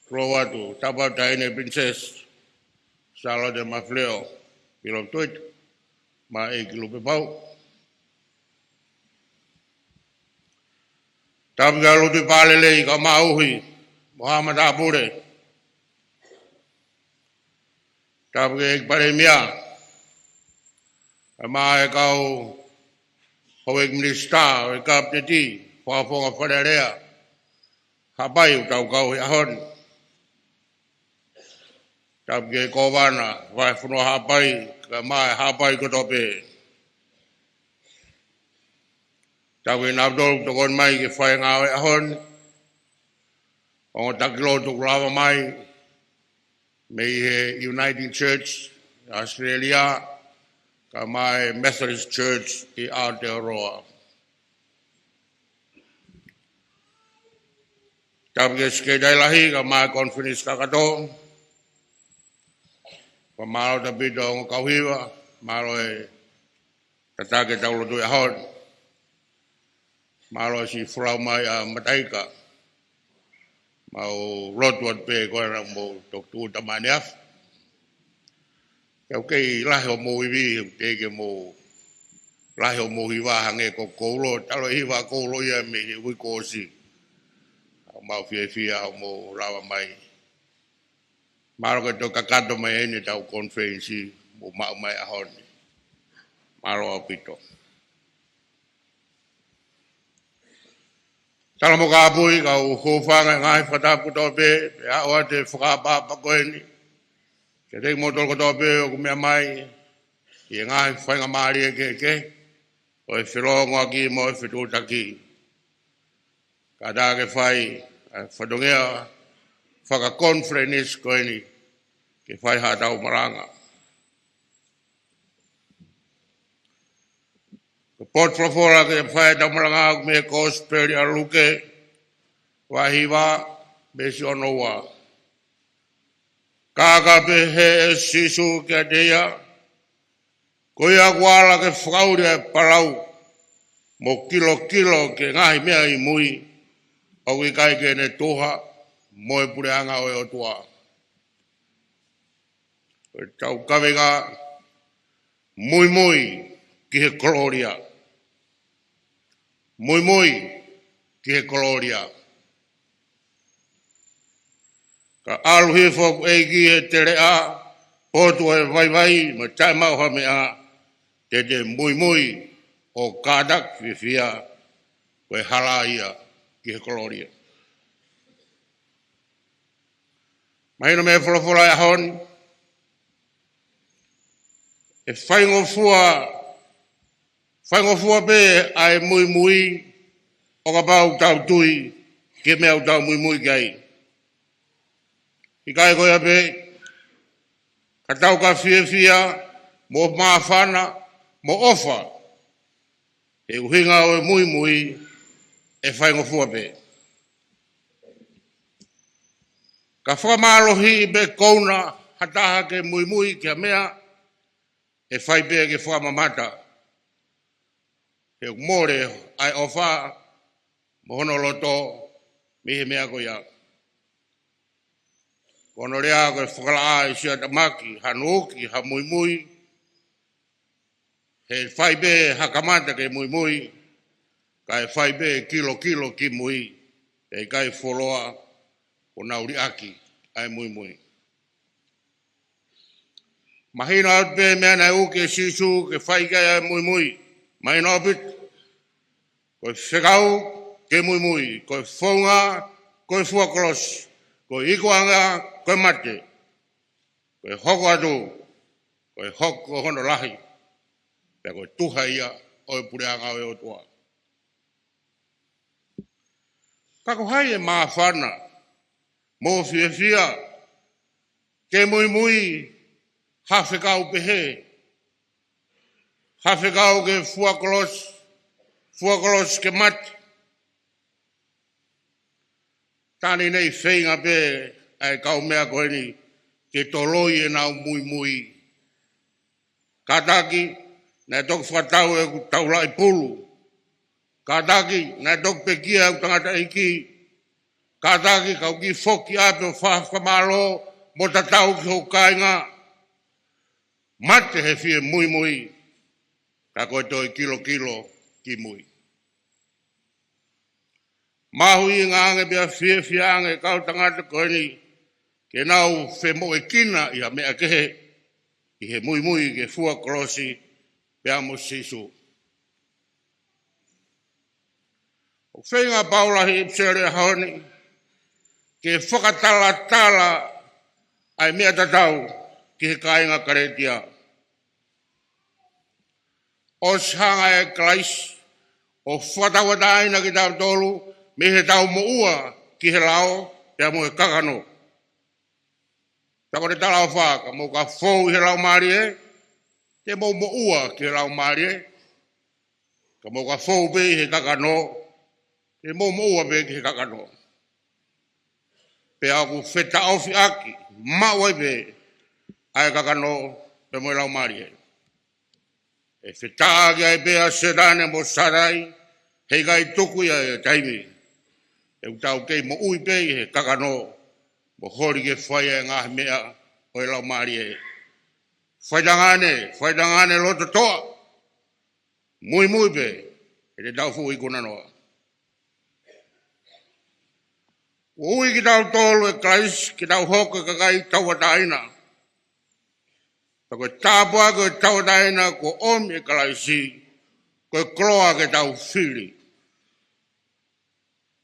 Tuʻiloʻoatu. Tapu atu Taʻahine Princess Sālote Mafileʻo Pilotuita, mo e ʻEiki Lupepauʻu. Tapu kia Lord Palelei, kae ʻumaʻā ʻa e ʻuhi mo haʻa matāpule. Tapu ki he ʻEiki Palēmia, kae ʻumaʻā e kau Houʻeiki Minisitā, ʻo e Kapineti, Fakafofonga Fale Alea, Haʻapai ʻoku tau kau he ʻaho ni. Tapu ki he Kōvana, Vahefonua Haʻapai, kae ʻumaʻā e Haʻapai kotoa pē. Tapu ki he nautolu ʻoku tokoni mai ke fai e ngāue he ʻaho ni. Ongo taki lotu ʻoku lava mai mei he Uniting Church Australia, kae ʻumaʻā e Methodist Church ʻi Aotearoa. Tapu ki he Sekelitali Lahi, kae ʻumaʻā e konifelenisi kakato. Fakamālō ʻaupito ongo kau hiva, mālō e tataki ʻetau lotu he ʻaho ni. Mālō siʻi folau mai ʻa Mataika. Mau lotu atu pē ko ena mo toki tuʻuta mai ʻaneafi. Ke u kei lahi hoʻomou ivi, he ʻoku teʻeki ke mou lahi hoʻomou hiva hangē ko Koulo, talu e hiva ʻa Koulo ia mei he uike kuo ʻosi. Mau fiefia hoʻomou lava mai. Mālō ke toe kakato mai eni ʻetau konifelenisi mou maʻu mai he ʻaho ni. Mālō ʻaupito. Tala mo kāpui, kau hūfanga he ngaahi fakatapu kotoa pē, pea ʻoatu e fakaʻapaʻapa ko eni kiate kimoutolu kotoa pē ʻoku meʻa mai ʻi he ngaahi faingamālie kehekehe ʻo e felōngoaki mo e fetuʻutaki. Kātaki ke fai ʻa e fatongia fakakonifelenisi ko eni ke fai haʻatau malanga. Ko e potu folofola ke fai ʻetau malanga ʻoku mei he Kosipeli ʻa Luke, vahe hiva, veesi ono ua. Ka ka pehē ʻe Sīsū kiate ia, ko ia ʻoku ala ke fakaʻuli ʻa e palau, mo kilokilo ki he ngaahi meʻa ʻi mui, ʻoku ʻikai ke ne tuha mo e puleʻanga ʻo e ʻOtua. Ko ʻetau kaveinga, muimui ki he kolōlia. Muimui ki he kolōlia. Ka ʻalu hifo ʻa e ʻEiki he teleʻa, potu ʻo e vaivai mo e taʻemaʻu ha meʻa, te te muimui ʻo kātaki fiefia, ko e hala ia ki he kolōlia. Mahino mei he folofola he ʻaho ni, ʻe faingofua, faingofua pē ʻa e muimui ʻo kapau ʻoku tau tui ki he meʻa ʻoku tau muimui ki ai. ʻIkai ko ia pē, ka tau ka fiefia, mo māfana, mo ʻofa, he ʻuhinga ʻo e muimui ʻe faingofua pē. Ka fakamālohiʻi pē kouna ha taha ke muimui ki ha meʻa, ʻe fai pē ke fakamamata. He ʻoku mole ʻa e ʻofa mo hono loto mei he meʻa ko ia. Ko hono lea ko e fakalaʻā ʻe Siatamaki, ha nuki, ha muimui, he fai pē ha kamata ke muimui, kae fai pē kilokilo ki mui, pea ʻikai fuoloa ʻo nau liʻaki ʻa e muimui. Mahino atu pē meʻa naʻe uki ʻe Sīsū ke fai ki ai ʻa e muimui. Mahino ʻaupito. Ko e fekau ke muimui, ko e founga ko e fua kolosi, ko e ikuʻanga ko e mate, ko e hoko atu ko e hoko hono lahi, pea ko e tuha ia ʻo e puleʻanga ʻo e ʻOtua. Ka ko hai ʻe māfana mo fiefia ke muimui ha fekau pehē, ha fekau ke fua kolosi, fua kolosi ke mate? Tani nei feinga pē ʻa e kaumeʻa ko eni ke toloi ʻenau muimui. Kātaki, naʻe toki fakatau ʻeku taulaʻi pulu. Kātaki, naʻe toki pekia ʻeku tangataʻeiki. Kātaki, kau kiʻi foki ʻapi ʻo fakafakamālō mo tatau ki hoku kāinga. Mate he fie muimui, ka ko e toe kilokilo ki mui. Mahuʻinga ange pea fiefia ange kau tangata ko eni ke nau femoʻuekina ʻi ha meʻa kehe ʻi he muimui ke fua kolosi pea mo Sīsū. ʻOku feinga ʻa Paula he ʻipiseli ʻo e ʻaho ni ke fakatalatala ʻa e meʻa tatau ki he kāinga Kalētia. ʻOsi hanga ʻe Kalaisi ʻo fakatauʻatāina kitautolu mei heʻetau moʻua ki he lao pea mo e kakano. Pea ko e talaʻofa, ka mou ka fou ʻi he Laumālie, te mou moʻua ki he Laumālie. Ka mou ka fou pē ʻi he kakano, te mou moʻua pē ki he kakano. Pea ʻoku fetaʻofiʻaki maʻu ai pē ʻa e kakano pea mo e Laumālie. ʻE fetaʻaki ai pē ʻa Sētane mo Sātai, heʻikai tuku ia ʻi he taimi ʻoku tau kei moʻui pē ʻi he kakano, mo holi ke fai ʻa e ngaahi meʻa ʻo e Laumālie. Faitangane, faitangane loto toʻa. Muimui pē, he te tau fuʻu ikuna noa. Kuo ui kitautolu ʻe Kalaisi ke tau hoko ko e kakai tauʻatāina. Pea ko e tāpuaki ʻo e tauʻatāina kuo ʻomi ʻe Kalaisi, ko e koloa ke tau fili.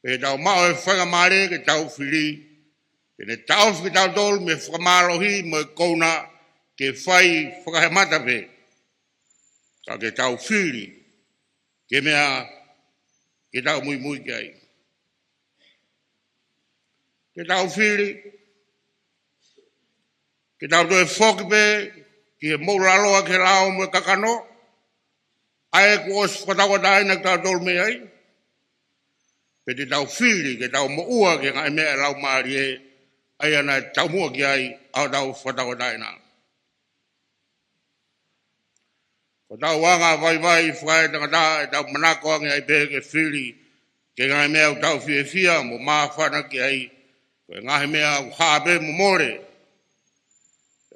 Pea tau maʻu e faingamālie ke tau fili, te ne taʻofi kitautolu mei he fakamālohi mo e kouna ke fai fakahemata pē. Ka ke tau fili, ke meʻa, ke tau muimui ki ai. Ke tau fili, ke tau toe foki pē ki he moʻulaloa ki he lao mo e kakano, ʻa ia kuo ʻosi fakatauʻatāina kitautolu mei ai. Pe te tau fili ke tau moʻua ki he ngaahi meʻa ʻa e Laumālie, ʻa ia naʻe taumuʻa ki ai ʻa hotau fakatauʻatāina. Ko ʻetau anga vaivai fakaetangata, ʻetau manako ange ai pē ke fili ki he ngaahi meʻa ʻoku tau fiefia mo māfana ki ai, ko e ngaahi meʻa ʻoku hā pē mo mole.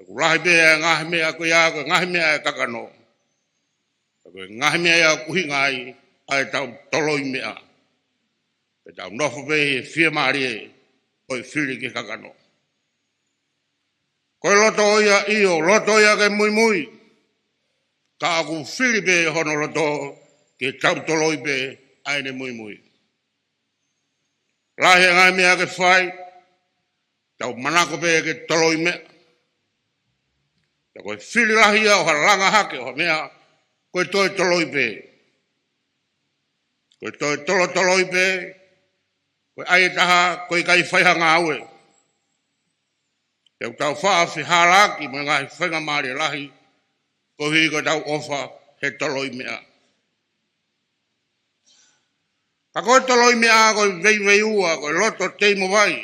ʻOku lahi pē ʻa e ngaahi meʻa ko ia, ko e ngaahi meʻa ʻa e kakano. Ko e ngaahi meʻa ia ʻoku ʻuhinga ai ʻa ʻetau toloi meʻa. Pea tau nofo pē he fiemālie ʻo e fili ki he kakano. Ko e loto ia, ʻio, loto ia ke muimui. Ka ʻoku fili pē hono loto ke tau toloi pē ʻa ʻene muimui. Lahi e ngaahi meʻa ke fai, tau manako pē ke toloi meʻa. Ka ko e fili lahi ia ʻo ha langa hake ʻo ha meʻa, ko e toe toloi pē. Ko e toe tolotoloi pē, ko e ʻai e taha, ko e ʻikai fai ha ngāue. Pea ʻoku tau faʻa fehālaaki mo e ngaahi faingamālie lahi, koeʻuhi ko ʻetau ʻofa he toloi meʻa. Ka ko e toloi meʻa ko e veiveiua, ko e loto tei mo vai.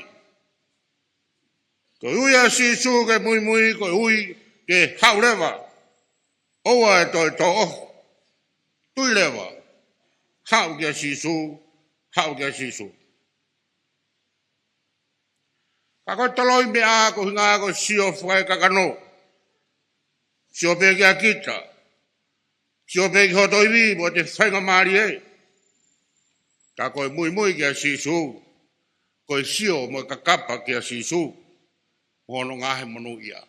Ko e ui ʻa Sīsū ke muimui, ko e ui ke haʻu leva. ʻOua ʻe toe tō ʻoho. Tui leva. Haʻu kia Sīsū, haʻu kia Sīsū. Ka ko e toloi meʻa ko e ʻuhinga ko e sio fakaekakano. Sio pē kia kita. Sio pē ki hoto ivi mo ʻete faingamālie. Ka ko e muimui kia Sīsū. ko e sio mo e kakapa kia Sīsū mo hono ngaahi monūʻia.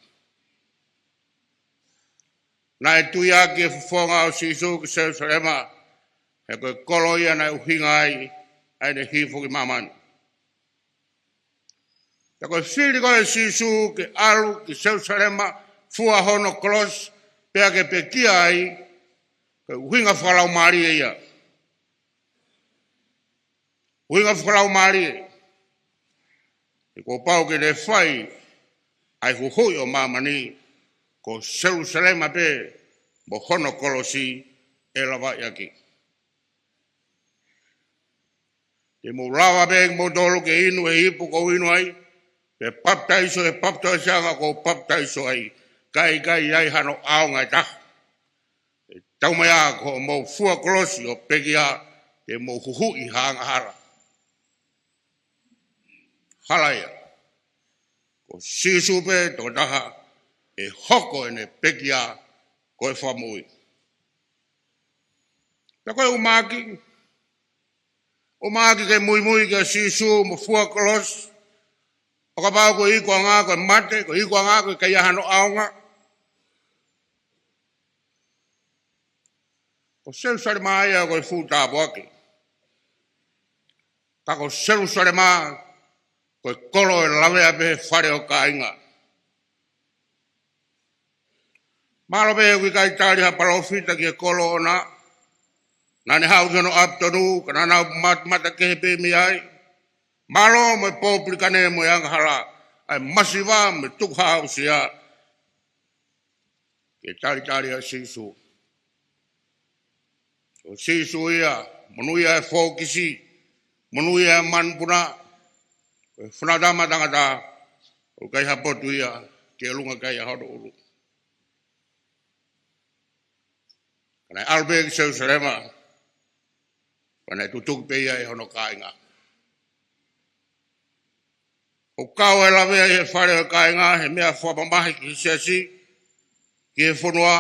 Naʻe tuiaki e fofonga ʻo Sīsū ki Selusalema, he ko e kolo ia naʻe ʻuhinga ai ʻa ʻene hifo ki māmani. Pea ko e fili ko ē ʻa Sīsū ke ʻalu ki Selusalema, fua hono kolosi, pea ke pekia ai, ko e ʻuhinga fakalaumālie ia. ʻUhinga fakalaumālie. He kuo pau ke ne fai ʻa e huhuʻi ʻo māmani, ko Selusalema pē mo hono kolosi ʻe lavaʻi ʻaki. Te mou lava pē kimoutolu ke inu he ipu ʻoku ou inu ai, pea papitaiso he papitaisanga ʻoku ou papitaiso ai, ka ʻe ʻikai ʻi ai hano ʻaonga ʻe taha. ʻE taumaiā, ko hoʻomou fua kolosi ʻo pekia, te mou huhuʻi ha angahala. Hala ia. Ko Sīsū pē tokotaha ʻe hoko ʻene pekia ko e fakamoʻui. Pea ko e ʻumaʻā ʻoku ʻumaʻā ke muimui kia Sīsū mo fua kolosi, ʻo kapau ko e ikuʻanga ko e mate, ko e ikuʻanga ko e ʻikai hano ʻaonga. Ko Selusalema ia ko e fuʻu tāpuaki. Ka ko Selusalema ko e kolo ʻe lavea pē he fale ʻo kāinga. Mālō pē ʻoku ʻikai tali ha palōfita ki he kolo ʻoʻona. Naʻa ne haʻu ki hono ʻapi tonu, ka naʻa nau matamata kehe pē mei ai. Mālō mo e pōpilikane mo e angahala, ʻa e masiva mo e tukuhāusia. Ke talitali ʻa Sīsū. Ko Sīsū ia, monūʻia e fōkisi, monūʻia e manupuna, ko e Fanautama ʻa Tangata, ʻoku ʻikai ha potu ia ke ʻolunga ki ai ʻa hono ʻulu. Ka naʻe ʻalu pē ki Selusalema, pea naʻe tutuki pē ia ʻe hono kāinga. ʻOku kau e lavea ʻi he fale ʻo e kāinga he meʻa fakamamahi ki he siasi, ki he fonua,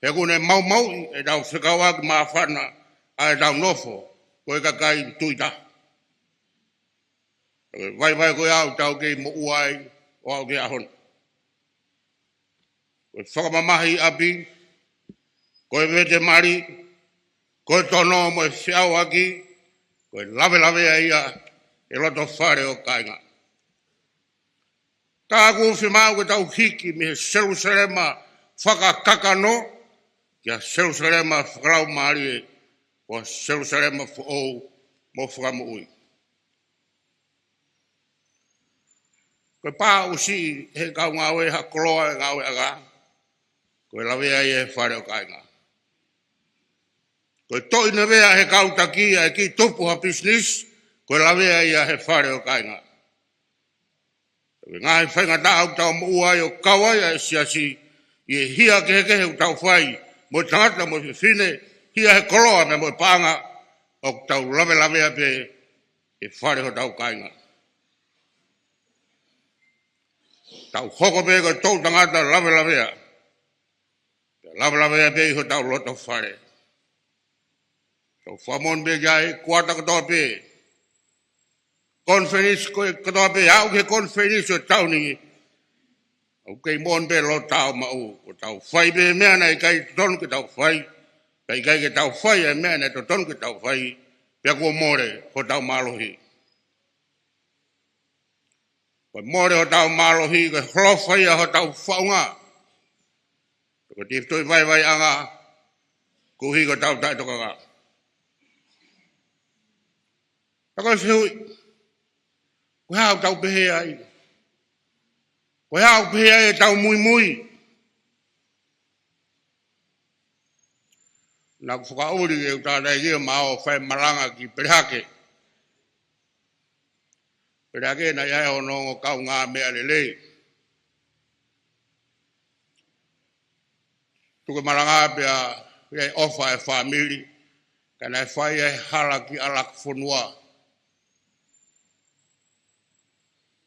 he ʻoku ne maumauʻi ʻetau fekauʻaki māfana ʻa ʻetau nofo ko e kakai tui taha. Ko e vaivai ko ia ʻoku tau kei moʻua ai ʻo aʻu ki he ʻaho ni. Ko e fakamamahi ʻapi, ko e vete mali, ko e tono mo e feʻauaki, ko e lavelavea ia ʻi he loto fale ʻo kāinga. Ka ʻoku fiemaʻu ke tau hiki mei he Selusalema fakakakano, ki he Selusalema fakalaumālie, ko e Selusalema foʻou mo fakamoʻui. Ko e pā ʻoku siʻi he kau ngāue ha koloa ʻi he ngāueʻanga, ko e lavea ia he fale ʻo kāinga. Ko e toʻi nevea he kau taki ʻa e kiʻi tupu ha pisinisi, ko e lavea ia he fale ʻo kāinga. Ko e ngaahi faingataʻa ʻoku tau moʻua ai ʻo kau ai ʻa e siasi, ʻi he hia kehekehe ʻoku tau fai, mo e tangata mo e fefine, hia he koloa pea mo e paʻanga, ʻoku tau lavelavea pē he fale hotau kāinga. Tau hoko pē ko e toʻu tangata lavelavea. Pea lavelavea pē ʻi hotau loto fale. Tau fakamoʻoni pē ki ai, kuata kotoa pē. Konifelenisi ko ē kotoa pē, aʻu ki he konifelenisi ʻo e taʻu ni. ʻOku kei moʻoni pē loto tau maʻu, ko ʻetau fai pē meʻa naʻe ʻikai totonu ke tau fai, pea ʻikai ke tau fai ʻa e meʻa naʻe totonu ke tau fai, pea kuo mole hotau mālohi. Ko e mole hotau mālohi, ko e holofa ia hotau faʻunga. Ko e tefitoʻi vaivaiʻanga, koeʻuhi ko ʻetau taʻetokanga. Ka ko e fehuʻi, ko e hā ʻoku tau pehē ai? Ko e hā ʻoku pehē ai ʻetau muimui? Naʻa ku fakaʻuli ke u tānaki ʻo maʻu ʻo fai malanga ki Pelehake. Pelehake naʻe ʻi ai hono ongo kaungāmeʻa lelei. Tuku e malanga pea ʻi ai ʻofa e fāmili, ka naʻe fai ai e hala ki ʻAlakufonua.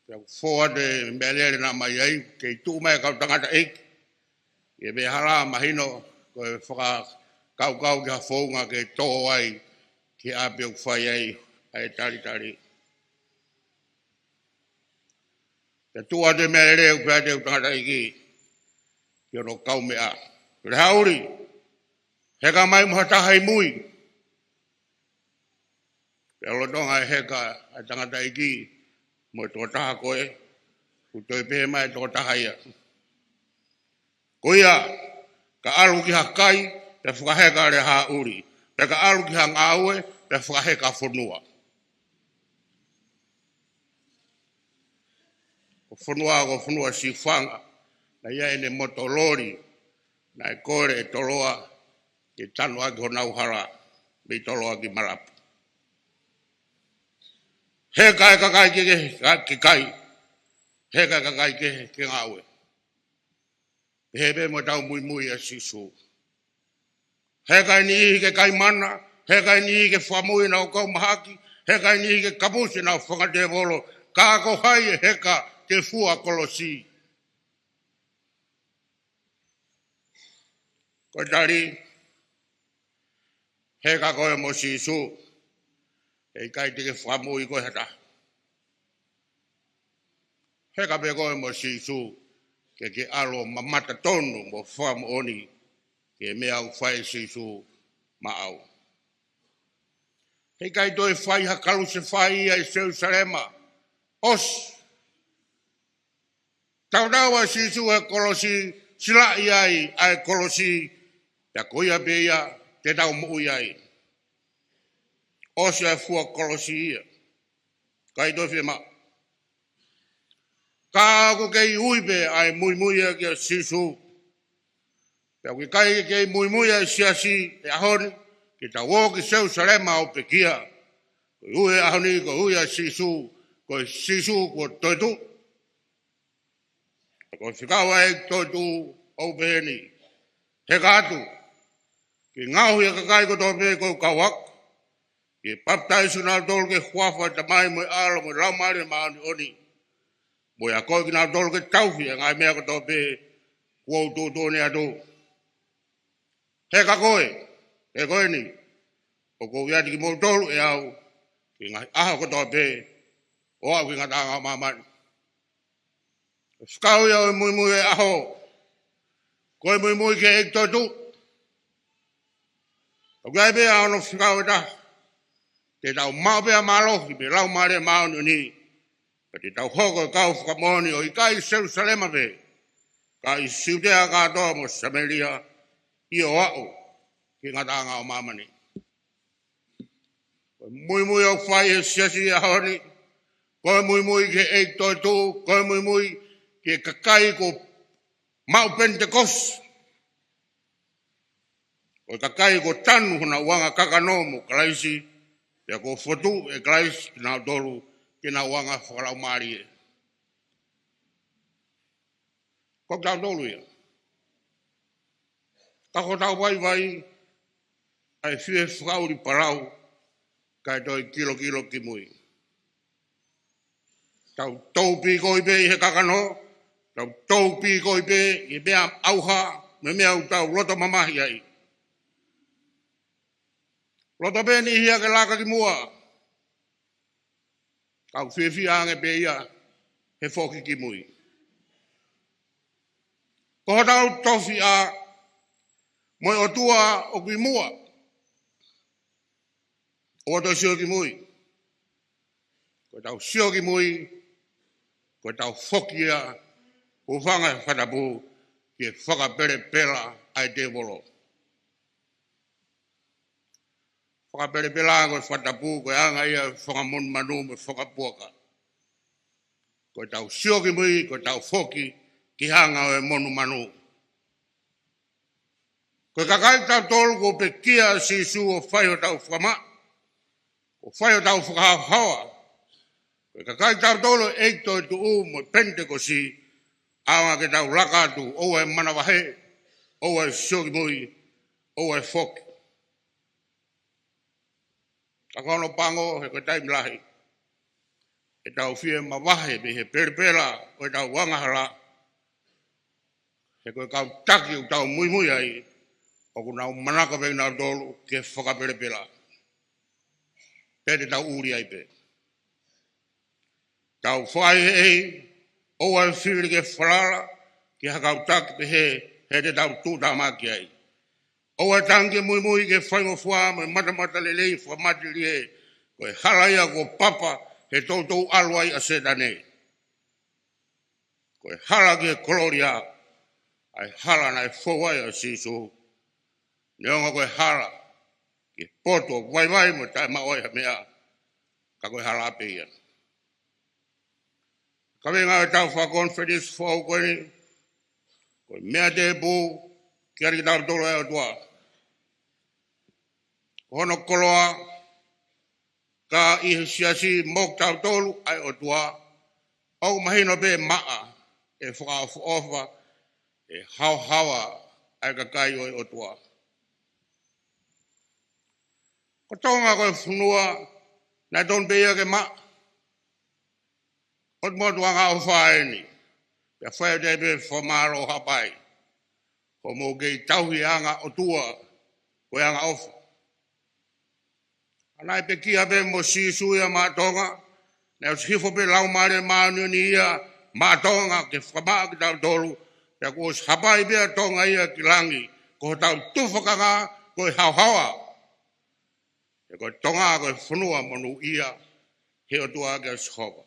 Pea fō atu e meʻalele naʻa mai ai, kei tuʻu mai e kau tangataʻeiki. ʻI he hala mahino ko e fakakaukau ki ha founga ke tō ai ki he ʻapi ʻoku fai ai ʻa e talitali. ʻE tuʻu atu e meʻalele ʻoku pehē atu ʻe he tangataʻeiki ki hono kaumeʻa: Ko e haʻuli, heka mai mo ha taha ʻi mui. Pea lolotonga e heka ʻa e tangataʻeiki mo e tokotaha ko ē, kuo toe pehē mai e tokotaha ia: Ko ia, ka ʻalu ki ha kai, pea fakaheka ʻa e haʻuli. Pea ka ʻalu ki ha ngāue, pea fakaheka fonua. Ko e fonua, ko e fonua Siufanga, naʻe ʻi ai ʻene moto loli naʻe kole ʻe Toloa ke tanu ʻaki honau hala mei Toloa ki Malapu. Heka e kakai ke, ke, ke kai, heka e kakai ke, ke ngāue. Pehē pē mo ʻetau muimui ʻia Sīsū. Heka e niʻihi ke kai mana, heka e niʻihi ke fakamui ʻenau kau mahaki, heka e niʻihi ke kapusi ʻenau fanga tēvolo, ka ko hai ʻe heka ke fua kolosi? Ko e tali, heka koe mo Sīsū, heʻikai te ke fakamui koe ha taha. Heka pē koe mo Sīsū, ke ke ʻalu ʻo mamata tonu mo fakamoʻoni ki he meʻa ʻoku fai ʻe Sīsū maʻau. Heʻikai toe fai ha kalusefai ia ʻi Selusalema. ʻOsi. Tautau ʻa Sīsū he kolosi, silaʻi ai ʻa e kolosi, pea ko ia pē ia te tau moʻui ai. ʻOsi ʻa e fua kolosi ia. ʻIkai toe fiemaʻu. Ka ʻoku kei ui pē ʻa e muimui ia kia Sīsū. Pea ʻoku ʻikai ke kei muimui ʻa e siasi he ʻaho ni ke tau ō ki Selusalema ʻo pekia. Ko e ui he ʻaho ni, ko e ui ʻa Sīsū, ko e Sīsū kuo toetuʻu. Ko e fekau ʻa e toetuʻu ʻoku peheni: Heka atu, ke ngaohi e kakai kotoa pē ko e kau ako, ke papitaiso kinautolu ki he huafa ʻo e Tamai mo e ʻAlo mo e Laumālie Māʻoniʻoni, mo e akoʻi kinautolu ke tauhi ʻa e ngaahi meʻa kotoa pē kuo u tuʻutuʻuni atu. Heka koe, he ko eni, ʻoku ou ʻiate kimoutolu ʻe au ki he ngaahi ʻaho kotoa pē, ʻo aʻu ki he ngataʻanga ʻo māmani. Ko e fekau ia ʻo e muimui he ʻaho, ko e muimui ki he ʻEiki toetuʻu. ʻOku ʻi ai pē ʻa hono fekau ʻe taha: Te tau maʻu pē ʻa e mālohi mei he Laumālie Māʻoniʻoni, pea te tau hoko ko e kau fakamoʻoni ʻo ʻikai ʻi Selusalema pē, ka ʻi Siutea kātoa mo Samēlia, ʻio, ʻo aʻu ki he ngataʻanga ʻo māmani. Ko e muimui ʻoku fai ʻe he siasi he ʻaho ni, ko e muimui ki he ʻEiki toetuʻu, ko e muimui ki he kakai kuo maʻu Penitekosi. Ko e kakai kuo tanu honau anga kakano mo Kalaisi, pea kuo fokotuʻu ʻe Kalaisi kinautolu ke nau anga fakalaumālie. Ko kitautolu ia. Ka ko hotau vaivai, ʻa e fie fakaʻuli palau, kae toe kilokilo ki mui. Tau tou pīkoi pē ʻi he kakano, tau tou pīkoi pē ʻi he meʻa ʻauha, mo e meʻa ʻoku tau loto mamahi ai. Loto pē niʻihi ia ke laka ki muʻa, ka ʻoku fiefia ange pē ia he foki ki mui. Ko hotau tofiʻa mo e ʻOtua ʻoku ʻi muʻa, ʻoua toe sio ki mui. Ko ʻetau sio ki mui, ko ʻetau foki ia, hūfanga he fakatapu, ke fakapelepela ʻa e tēvolo. Fakapelepela ko e fakatapu, ko e anga ia ʻo e fanga monumanu mo e fanga puaka. Ko ʻetau sio ki mui, ko ʻetau foki ki he anga ʻo e monumanu. Ko e kakai kitautolu kuo pekia ʻa Sīsū ʻo fai hotau fakamaʻa, ʻo fai hotau fakahaohaoa. Ko e kakai kitautolu ʻo e ʻEiki toetuʻu mo e Penitekosi, ʻaonga ke tau laka atu, ʻoua ʻe manavahē, ʻoua ʻe sio ki mui, ʻoua ʻe foki. Ka ko hono pango, he ko e taimi lahi ʻe tau fie mavahe mei he pelepela ʻo ʻetau angahala, he ko e kau taki ʻoku tau muimui ai, ʻoku nau manako pē kinautolu ke fakapelepela. Pea te tau ʻuli ai pē. Tau fai ʻe he ʻEiki, ʻOua ʻe fili ke falala ki ha kau taki pehē, he te tau tuʻutāmaki ai. ʻOua ʻe tangi ke muimui ki he faingofua mo e matamatalelei fakamatelie, ko e hala ia kuo papa he toutou ʻalu ai ʻa Sētane. Ko e hala ki he kolōlia, ʻa e hala naʻe fou ai ʻa Sīsū. Neongo ko e hala ki he potu ʻoku vaivai mo taʻemaʻu ai ha meʻa, ka ko e hala pē ia. Kaveinga ʻetau fakakonifelenisī foʻou ko eni, ko e meʻa tēpū kiate kitautolu ʻa e ʻOtua. Ko hono koloa, ka ʻi he siasi mo kitautolu ʻa e ʻOtua, ʻoku mahino pē maʻa ʻe fakaʻofoʻofa, ʻe haohaoa ʻa e kakai ʻo e ʻOtua. Ko Tonga ko e fonua naʻe tonu pē ia ke maʻa. ʻOtu motu angaʻofa eni. Pea fai atu ai pē fakamālō hapai. Hoʻomou kei tauhi e anga ʻOtua, ko e angaʻofa. ʻA naʻe pekia pē mo Sīsū ia maʻa Tonga, naʻe ʻosi hifo pē Laumālie Māʻoniʻoni ia maʻa Tonga ke fakamaʻa kitautolu, pea kuo ʻosi hapai pē ʻa Tonga ia ki langi, ko hotau tufakanga ko e haohaoa. He ko Tonga ko e fonua monūʻia he ʻOtua ko Sihova.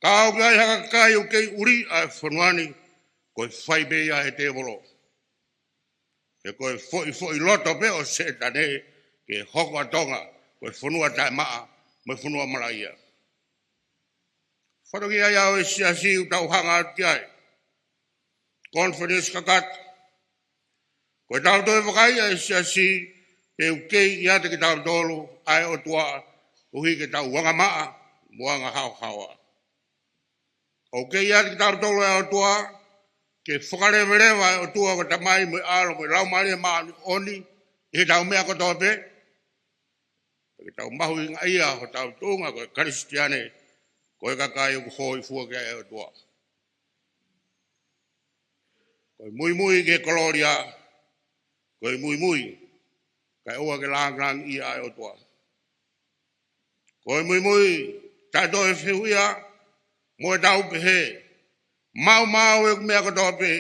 Ka ʻoku ʻi ai ha kakai ʻoku kei ʻuli ʻa e fonua ni, ko e fai pē ia ʻe he tēvolo. He ko e foʻifoʻi loto pē ʻo Sētane ke hoko ʻa Tonga ko e fonua taʻemaʻa mo e fonua malaʻia. Fatongia ia ʻo e siasi ʻoku tau hanga atu ki ai. Konifelenisī kakato. Ko ʻetau toe vakai ʻa e siasi, pe ʻoku kei ʻiate kitautolu ʻa e ʻOtua, koeʻuhi ke tau angamaʻa mo angahaohaoa. ʻOku kei ʻiate kitautolu ʻa e ʻOtua, ke fakaleveleva ʻa e ʻOtua ko e Tamai mo e ʻAlo mo e Laumālie Māʻoniʻoni ʻi heʻetau meʻa kotoa pē. Ke tau mahuʻingaʻia hotau tuʻunga ko e Kalisitiane, ko e kakai ʻoku hōifua ki ai ʻa e ʻOtua. Ko e muimui ki he kolōlia, ko e muimui kae ʻoua ke langilangiʻia ʻa e ʻOtua. Ko e muimui taʻe toe fehuʻia mo ʻetau pehē, maumau ʻeku meʻa kotoa pē.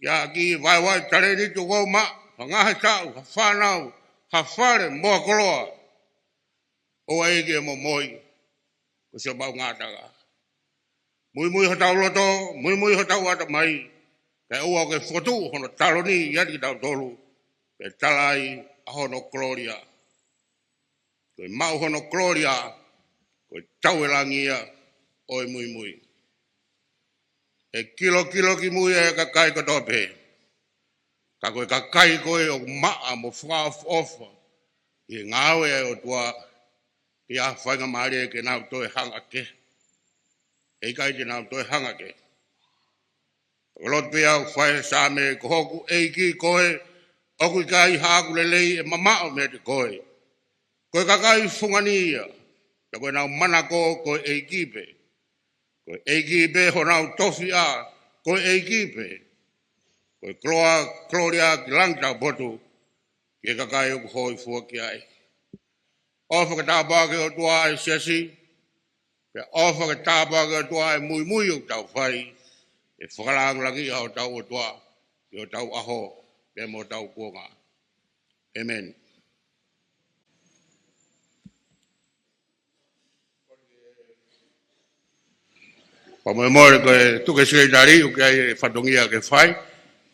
ʻIa ki vaevae talēniti ʻoku ou maʻu, ha ngaahi taʻu, ha fānau, ha fale mo ha koloa. ʻOua ʻe ʻeke e momoi, ko siʻo maʻu ngataʻanga. Muimui hotau loto, muimui hotau ʻatamai, kae ʻoua ke fokotuʻu hono taloni ʻiate kitautolu, ke tala ai ʻa hono kolōlia. Ko e maʻu hono kolōlia, ko e tauʻelangi ia ʻo e muimui. ʻE kilokilo ki mui ʻa e kakai kotoa pē. Ka ko e kakai ko ē ʻoku maʻa mo fakaʻofoʻofa ʻi he ngāue ʻa e ʻOtua, ʻe ʻi ai ha faingamālie ke nau toe hanga kehe. ʻE ʻikai te nau toe hanga kehe. Ko e lotu pē ʻoku fai he Saame, ko hoku ʻEiki koe, ʻoku ʻikai haʻaku lelei ʻe mamaʻo meiate koe. Ko e kakai fungani ia, pea ko ʻenau manako ko e ʻEiki pē. Ko e ʻEiki pē honau tofiʻa, ko e ʻEiki pē. Ko e kolō-, kolōlia ki langi taupotu, ki he kakai ʻoku hōifua ki ai. ʻOfa ke tāpuaki ʻe he ʻOtua ʻa e siasi, pea ʻofa ke tāpuaki ʻe he ʻOtua ʻa e muimui ʻoku tau fai, ʻe fakalangilangiʻia hotau ʻOtua, ʻi hotau ʻaho, pea mo hotau kuonga. ʻĒmeni. Fakamolemole ko e tuku ʻe he sekelitali ʻoku ʻi ai e fatongia ke fai,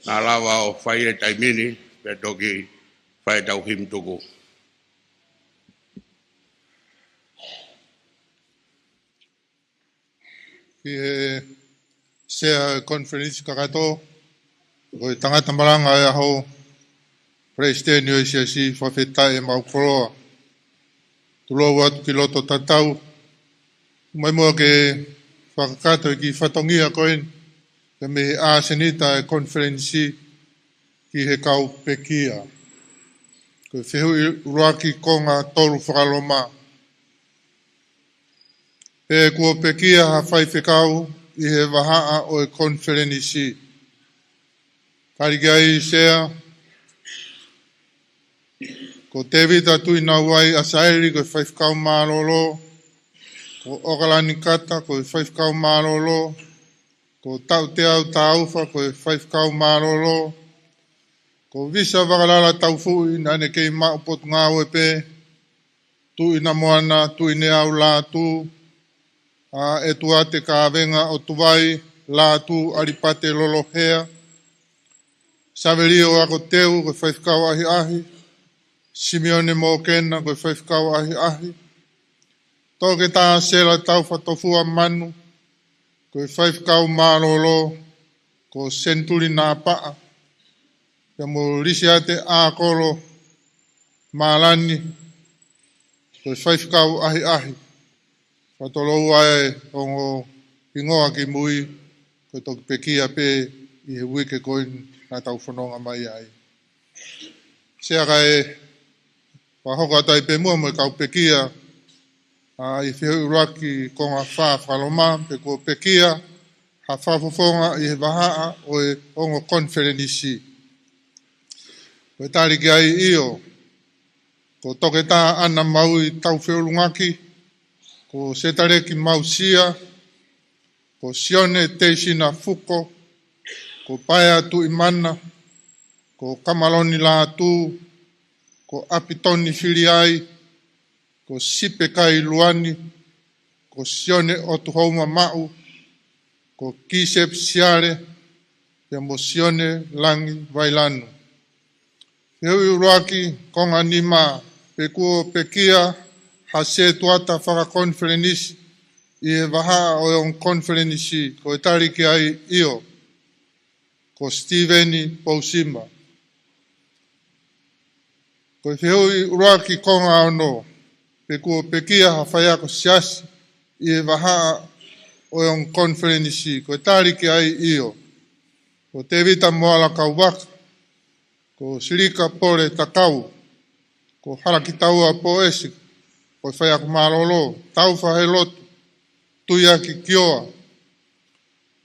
naʻa lava ʻo fai he taimi ni, pea toki fai ʻetau himi tuku. Ki he Sea Konifelenisi Kakato, ko e tangata malanga ʻo e ʻaho, Palesiteni ʻo e Siasi, fakafetaʻi ʻemau koloa. Tulou atu ki loto tatau, mai muʻa ke fakakakato e kiʻi fatongia ko eni, ke mei he ʻasenita e konifelenisi ki he kau pekia. Ko e fehuʻi ʻuluaki, konga tolu faka-Loma. Pe kuo pekia ha faifekau ʻi he vahaʻa ʻo e konifelenisi? Tali ki ai Sea, ko Tēvita Tuʻinauai ʻAsaeli ko e faifekau mālōlō, Ko ʻOkalani Kata ko e faifekau mālōlō, ko Taʻuteau Taufa ko e faifekau mālōlō, ko Visa Vakalala Taufuʻi naʻa ne kei maʻu potungāue pē, Tuʻi Namoana Tuʻineau Lātū, ʻa ʻEtuate Kavenga ʻOtuvai Lātū ʻAlipate Lolohea, Savelio Akoteu ko e faifekau ʻahiʻahi, Simione Mokena ko e faifekau ʻahiʻahi, Toketā Sela Taufa Tofua Manu ko e faifekau mālōlō, ko Senituli Napaʻa, pea mo Lisiate ʻAkolo Malani ko e faifekau ʻahiʻahi. Fakatoloua e ongo hingoa kimui, ko e toki pekia pē ʻi he uike ko eni naʻa tau fononga mai ai. Sea, kae fakahoko atu ai pē muʻa mo e kau pekia, ʻa e fehuʻi ʻuluaki konga fā fakaloma, pe kuo pekia ha fakafofonga ʻi he vahaʻa ʻo e ongo konifelenisi. Ko e tali ki ai, ʻio, ko Toketā ʻAna Maui Taufeʻulungaki, ko Setaleki Mausia, ko Sione Teisina Fuko, ko Paea Tuʻimana, ko Kamaloni Lātū, ko ʻApitoni Filiai, ko Sipekai Luani, ko Sione ʻOtuhouma Maʻu, ko Kisepi Siale, pea mo Sione Langi Vailanu. Fehuʻi ʻuluaki konga nima, pe kuo pekia ha setuata fakakonifelenisi ʻi he vahaʻa ʻo e ongo konifelenisi. Ko e tali ki ai, ʻio, ko Sitiveni Pousima. Ko e fehuʻi ʻuluaki konga ono, pe kuo pekia ha faiako siasi ʻi he vahaʻa ʻo e ongo konifelenisi. Ko e tali ki ai, ʻio, ko Tevita Moala Kauvaka, ko Silika Pole Takau, ko Halakitaua Poesi ko e faiako mālōlō, Taufa Helotu Tuiaki Kioa,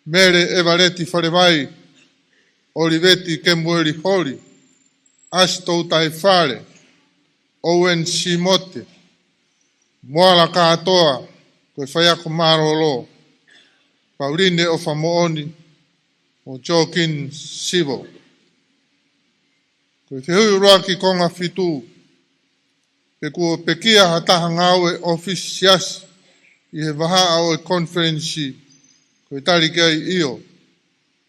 Mele ʻEvaleti Falevai, ʻOliveti Kemueli Holi, ʻAsitoutai Fale, Owen Simote, Moala Kātoa ko e faiako mālōlō, Pauline ʻOfamoʻoni, mo Joaquin Sivo. Ko e fehuʻi ʻuluaki konga fitu, pe kuo pekia ha taha ngāue ʻōfisi siasi ʻi he vahaʻa ʻo e konifelenisi. Ko e tali ki ai, ʻio,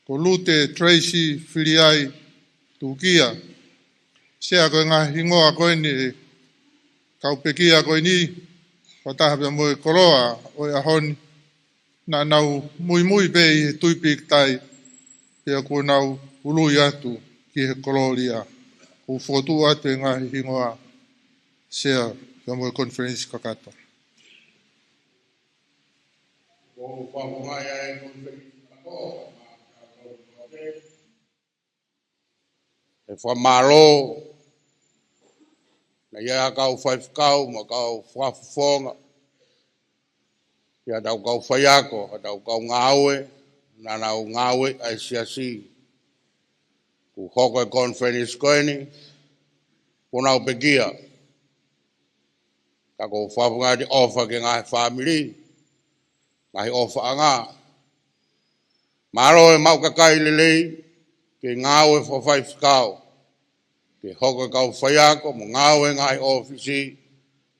ko Lute Tracy Filiai Tukia. Sea, ko e ngaahi hingoa ko eni ʻo e kau pekia ko eni, fakataha pea mo e koloa ʻo e ʻaho ni, naʻa nau muimui pē ʻi he tui pīkitai, pea kuo nau ului atu ki he kolōlia. ʻOku fokotuʻu atu e ngaahi hingoa, Sea, pea mo e konifelenisi kakato. ʻOku fakafofongaʻi ʻa e konifelenisi kakato, ʻe fakamālō, naʻe ʻi ai ʻa e kau faifekau mo e kau fakafofonga, ʻi ai ʻetau kau faiako, ʻetau kau ngāue, naʻa nau ngāue ʻa e siasi. Kuo hoko e konifelenisi ko eni, kuo nau pekia. Ka ʻoku ou fakafofongaʻi ʻa e ʻofa ki he ngaahi fāmili, ngaahi ʻofaʻanga. Mālō e maʻu kakai lelei ke ngāue fakafaifekau, ke hoko e kau faiako mo ngāue ngaahi ʻōfisi,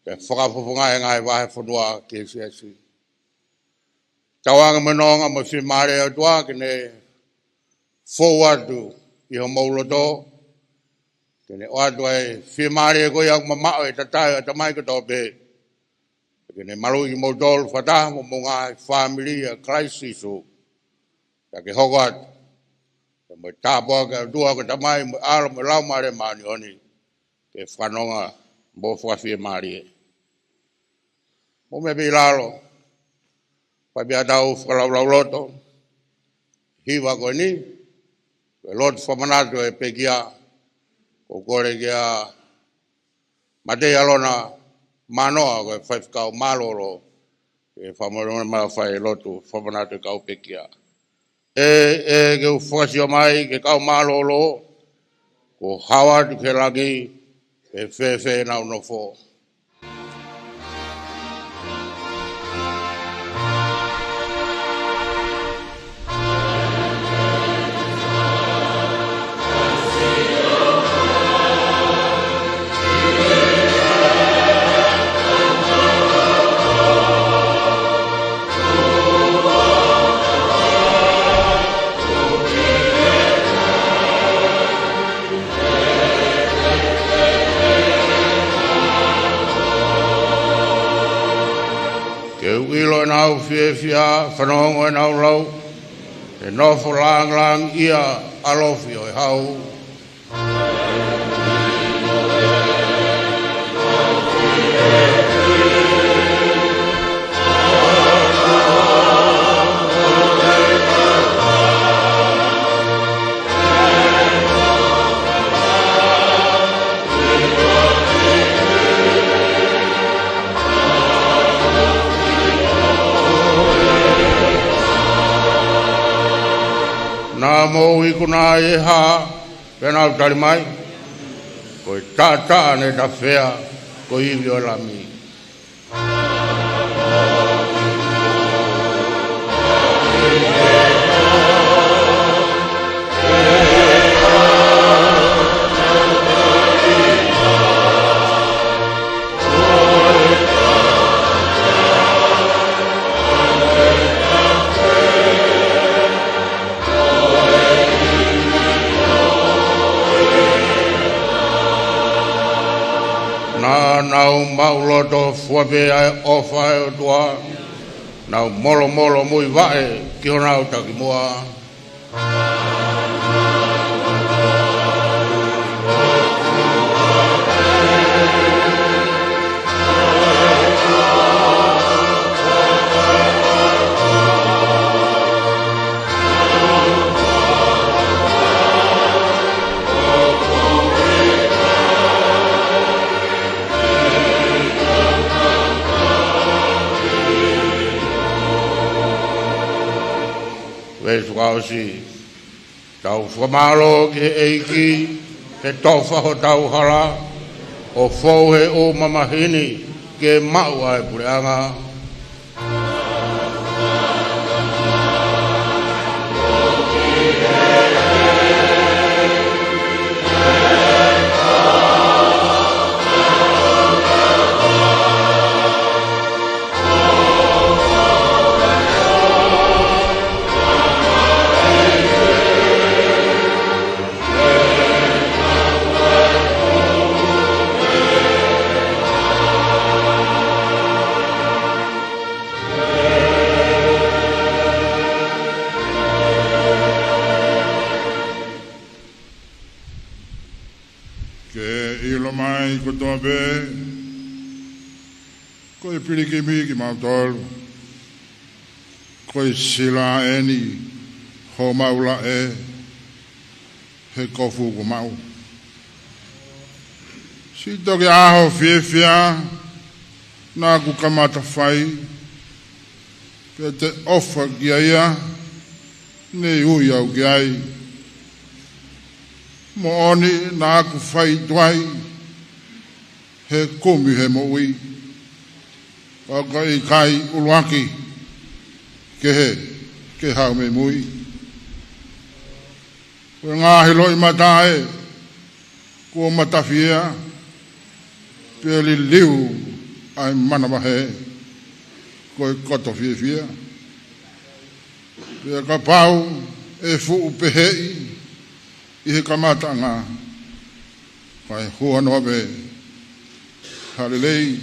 ke fakafofongaʻi e ngaahi vahefonua ki he siasi. Tauange mo e nonga mo e fiemālie ʻa e ʻOtua ke ne fou atu ʻi homou loto, ke ne ʻoatu ʻa e fiemālie ko ia ʻoku mamaʻo ʻi he tatae ʻa e tamai kotoa pē. Ke ne maluʻi kimoutolu fakataha mo homou ngaahi fāmili ʻia Kalaisi Sīsū. Pea ke hoko atu pea mo e tāpuaki ʻa e ʻOtua ko e Tamai mo e ʻAlo mo e Laumālie Māʻoniʻoni, ke fakanonga mo fakafiemālie. Mou meʻa pē ʻi lalo, fai pē ʻetau fakalaulauloto, hiva ko eni, ko e lotu fakamanatu ʻa e pekia, ʻoku ou kole kia Matei ʻAlona Manoa ko e faifekau mālōlō, ke fakamolemole mai ʻo fai e lotu fakamanatu ʻa e kau pekia. ʻE, ʻe ke u fakasio mai ki he kau mālōlō, kuo hao atu ki he langi, ʻe fēfē ʻenau nofo. ʻenau fiefia, fanongo ʻenau lau, ʻe nofo langilangiʻia ʻa Lofi ʻo e Hau. Naʻa mou ikuna ʻi he hā, pea nau tali mai, ko e taʻataʻa ne tafea, ko e ivi ʻo e Lami. Naʻa nau maʻuloto fua pē ʻa e ʻofa ʻa e ʻOtua, nau molomolo muivaʻe ki honau takimuʻa. Veesi fakaʻosi. Tau fakamālō ki he ʻEiki, he tofa hotau hala, ʻo fou he ʻū mamahi ni ke maʻu ʻa e puleʻanga. Ke ʻilo mai kotoa pē, ko e pilikimi kimautolu, ko e sila eni homau laʻe he kofu kuo maʻu. Siʻi toki ʻaho fiefia naʻa ku kamata fai, pea te ʻofa ki ai, ne ui au ki ai. Moʻoni naʻa ku fai tuai he kumi he moʻui, ʻo ka ʻikai ʻuluaki kehe ke hau mei mui. Ko e ngaahi loʻimata ē kuo matafi ia, pea liliu ʻa e manavahē ko e koto fiefia. Pea kapau ʻe fuʻu peheʻi ʻi he kamataʻanga, kae hua noa pē ha lelei,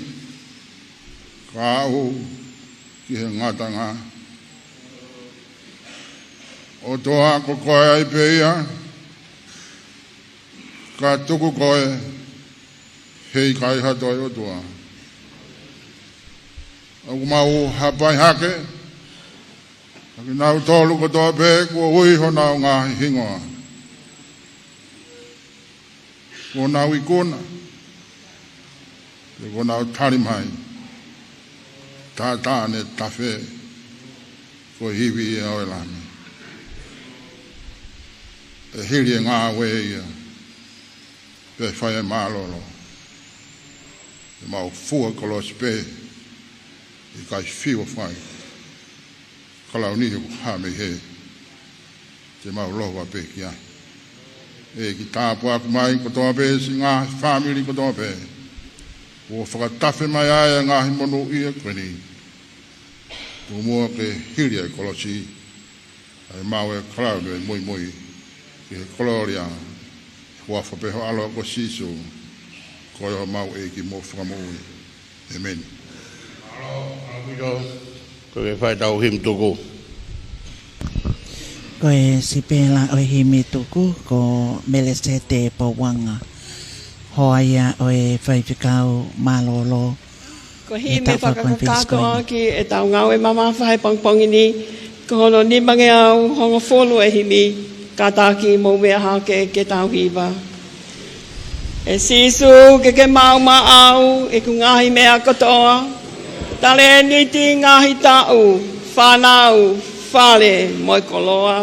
ka aʻu ki he ngataʻanga. ʻOtua, ko koe ai pē ia, ka tuku koe, heʻikai ha toe ʻOtua. ʻOku mau hapai hake ʻa kinautolu kotoa pē kuo ui honau ngaahi hingoa, kuo nau ikuna, pea kuo nau tali mai, taʻataʻa ne tafe, ko e ivi ia ʻo e Lami. ʻE hili e ngāue ia, pea fai e mālōlō, te mau fua kolosi pē, ʻikai fiu ʻa fai, kalauni ʻoku hā mei hē, te mau lohua pē ki ai. ʻEiki, tāpuaki mai kotoa pē siʻi ngaahi fāmili kotoa pē kuo fakatafe mai ai ʻa e ngaahi monūʻia ko eni, tuku muʻa ke hili ʻa e kolosi, ʻa e maʻu ʻa e kalauni ʻo e muimui ki he kolōlia, ʻi he huafa pē ho ʻAlo ko Sīsū, ko homau ʻEiki mo Fakamoʻui. ʻĒmeni. Mālō, mālō ʻaupito. Ko e fai ʻetau himi tuku. Ko e sipela ʻo e himi tuku ko Melesete Pouanga, hoa ia ʻo e faifekau mālōlō. Ko e himi ʻe taʻu fakakakato ʻaki ʻetau ngāue mamafa he pongipongi ni, ko hono nimangeau hongofulu e himi, kātaki mou meʻa hake ke tau hiva. ʻE Sīsū, ke ke maʻu maʻau ʻeku ngaahi meʻa kotoa, talēniti, ngaahi taʻu, fānau, fale, mo e koloa.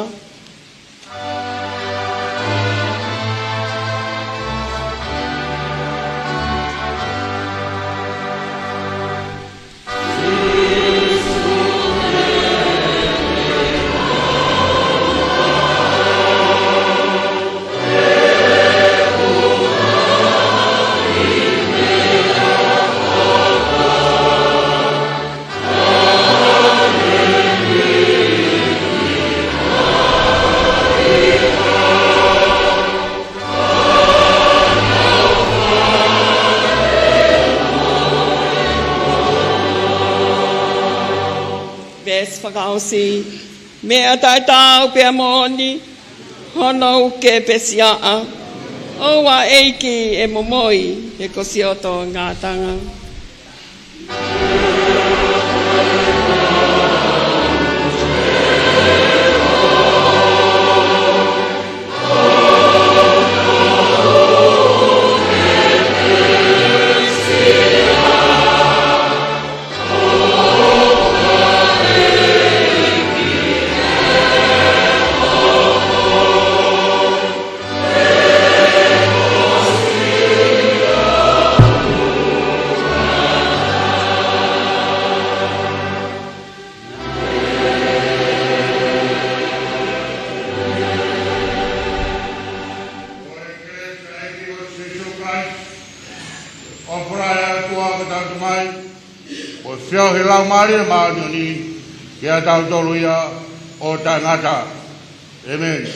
Veesi fakaʻosi. Meʻa taʻetaau pea moʻoni, hono uke pē siaʻa, ʻoua ʻEiki ʻe momoi, he ko Sioto ngataʻanga. ʻOfa ʻa e ʻOtua ko hotau Tamai, ʻo e feohi ʻa e Laumālie Māʻoniʻoni, kiate kitautolu ia ʻo taʻengata. ʻĒmeni.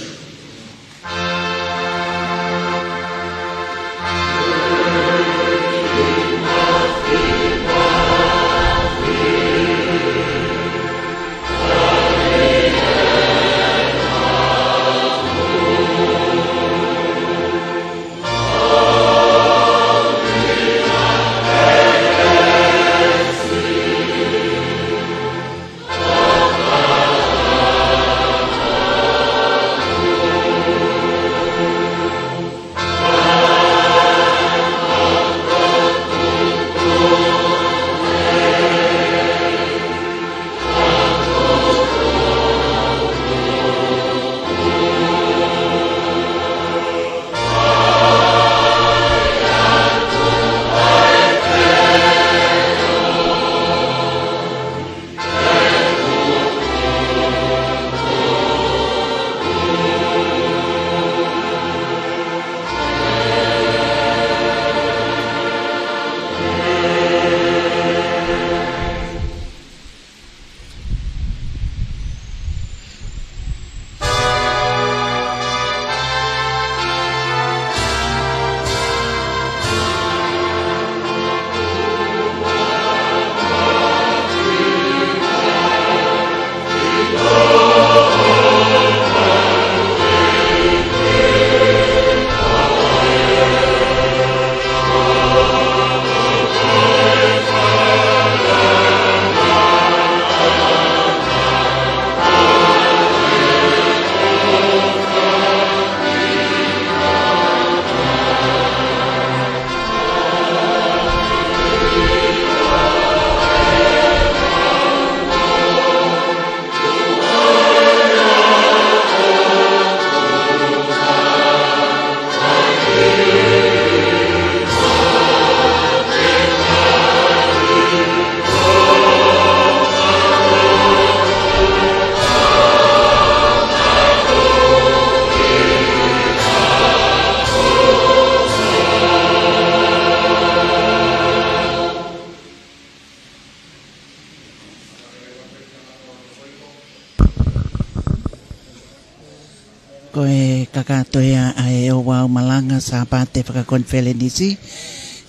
Ko e kakato ia ʻa e ouau malanga Sāpate fakakonifelenisi,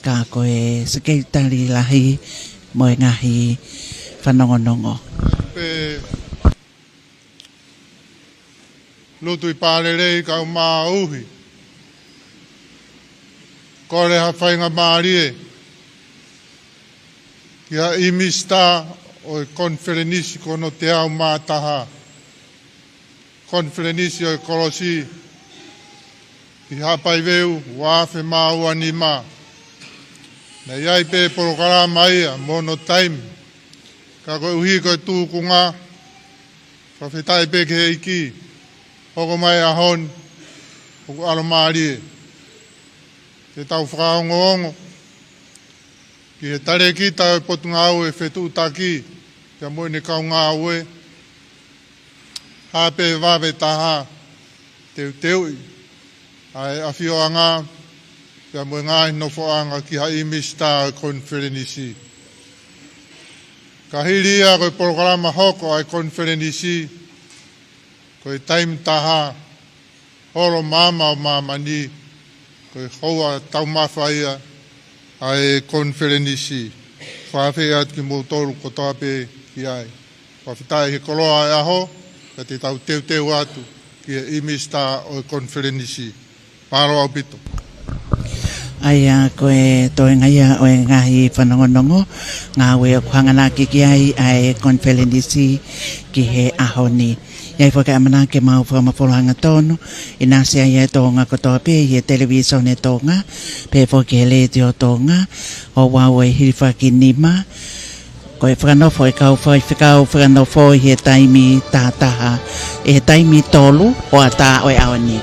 ka ko e sekelitali lahi mo e ngaahi fanongonongo. ʻE, lutu ʻi Pālelei kau māuhi. Kole ha faingamālie ki ha ʻimisitā ʻo e konifelenisi ko hono teau mā taha. Konifelenisi ʻo e Kolosi ʻi Haʻapaiveu, ua afe mā ua nima. Naʻe ʻi ai pē polokalama ia mo hono taimi, ka koeʻuhi ko e tūkunga, fakafetaʻi pē ki he ʻEiki, hoko mai ʻaho ni, ʻoku ʻalomālie. Te tau fakaongoongo ki he talēkita ʻo e Potungāue Fetuʻutaki, pea mo ʻene kau ngāue, hā pē vave taha, teuteuʻi ʻa e ʻafioʻanga, pea mo e ngaahi nofoʻanga ki ha ʻimisitā ʻo e konifelenisi. Ka hili ia ko e polokalama hoko ʻa e konifelenisi, ko e taimi taha, holo maama ʻo māmani, ko e houa taumafa ia ʻa e konifelenisi. Fakafetaʻi atu kimoutolu kotoa pē ki ai. Fakafetaʻi he koloa ʻa e ʻaho, ka te tau teuteu atu ki he ʻimisitā ʻo e konifelenisi. Mālō ʻaupito. ʻA ia ko e toenga ia ʻo e ngaahi fanongonongo ngāue ʻoku hanganaki ki ai ʻa e konifelenisi ki he ʻaho ni. ʻI ai foki ʻamanaki ke mau fakamafola hangatonu, ʻinasi ai ʻa e Tonga kotoa pē ʻi he Televīsone Tonga, pehē foki he Letiō Tonga, ʻo ua ʻo e hilifaki nima, ko e fakanofo ʻa e kau faifekau fakanofo ʻi he taimi tahataha, ʻi he taimi tolu hoʻatā ʻo e ʻaho ni.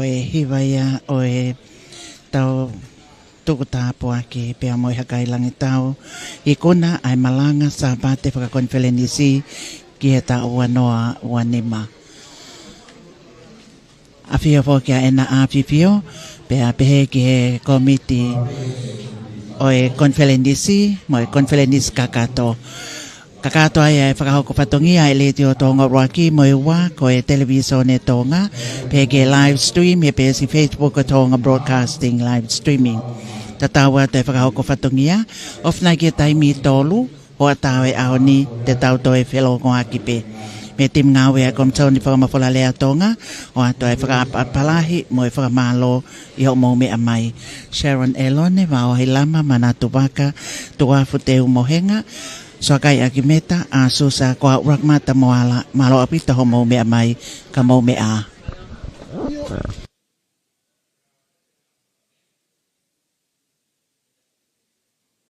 e hiva ia ʻo e tau tuku tāpuaki pea mo e Hakailangitau, ikuna ʻa e malanga Sāpate fakakonifelenisi ki he taʻu ua noa ua nima. ʻAfio foki ʻa ʻEna ʻAfifio, pea pehē ki he kōmiti ʻo e konifelenisi mo e konifelenisi kakato. Kakato ai ʻa e fakahoko fatongia ʻa e Letiō Tonga ʻUluaki mo e Ua, ko e Televīsone Tonga, pehē ki he live stream he peesi Facebook ʻo e Tonga Broadcasting Live Streaming. Tatau atu ʻa e fakahoko fatongia, ʻofa nai ki he taimi ʻe tolu, hoʻatā ʻo e ʻaho ni te tau toe felōngoaki pē. Mei he timi ngāue ʻa e Komisoni Fakamafola Lea Tonga, ʻoatu ʻa e fakaʻapaʻapa lahi mo e fakamālō ʻi hoʻomou meʻa mai. Sharon Elone, Vaohilama, Manatu Vaka, Tuʻafu Teu Mohenga, Soakai ʻAkimeta, ʻa Susa, ko au Rahma Tamoala, mālō ʻaupito hoʻomou meʻa mai, ka mou meʻa ā.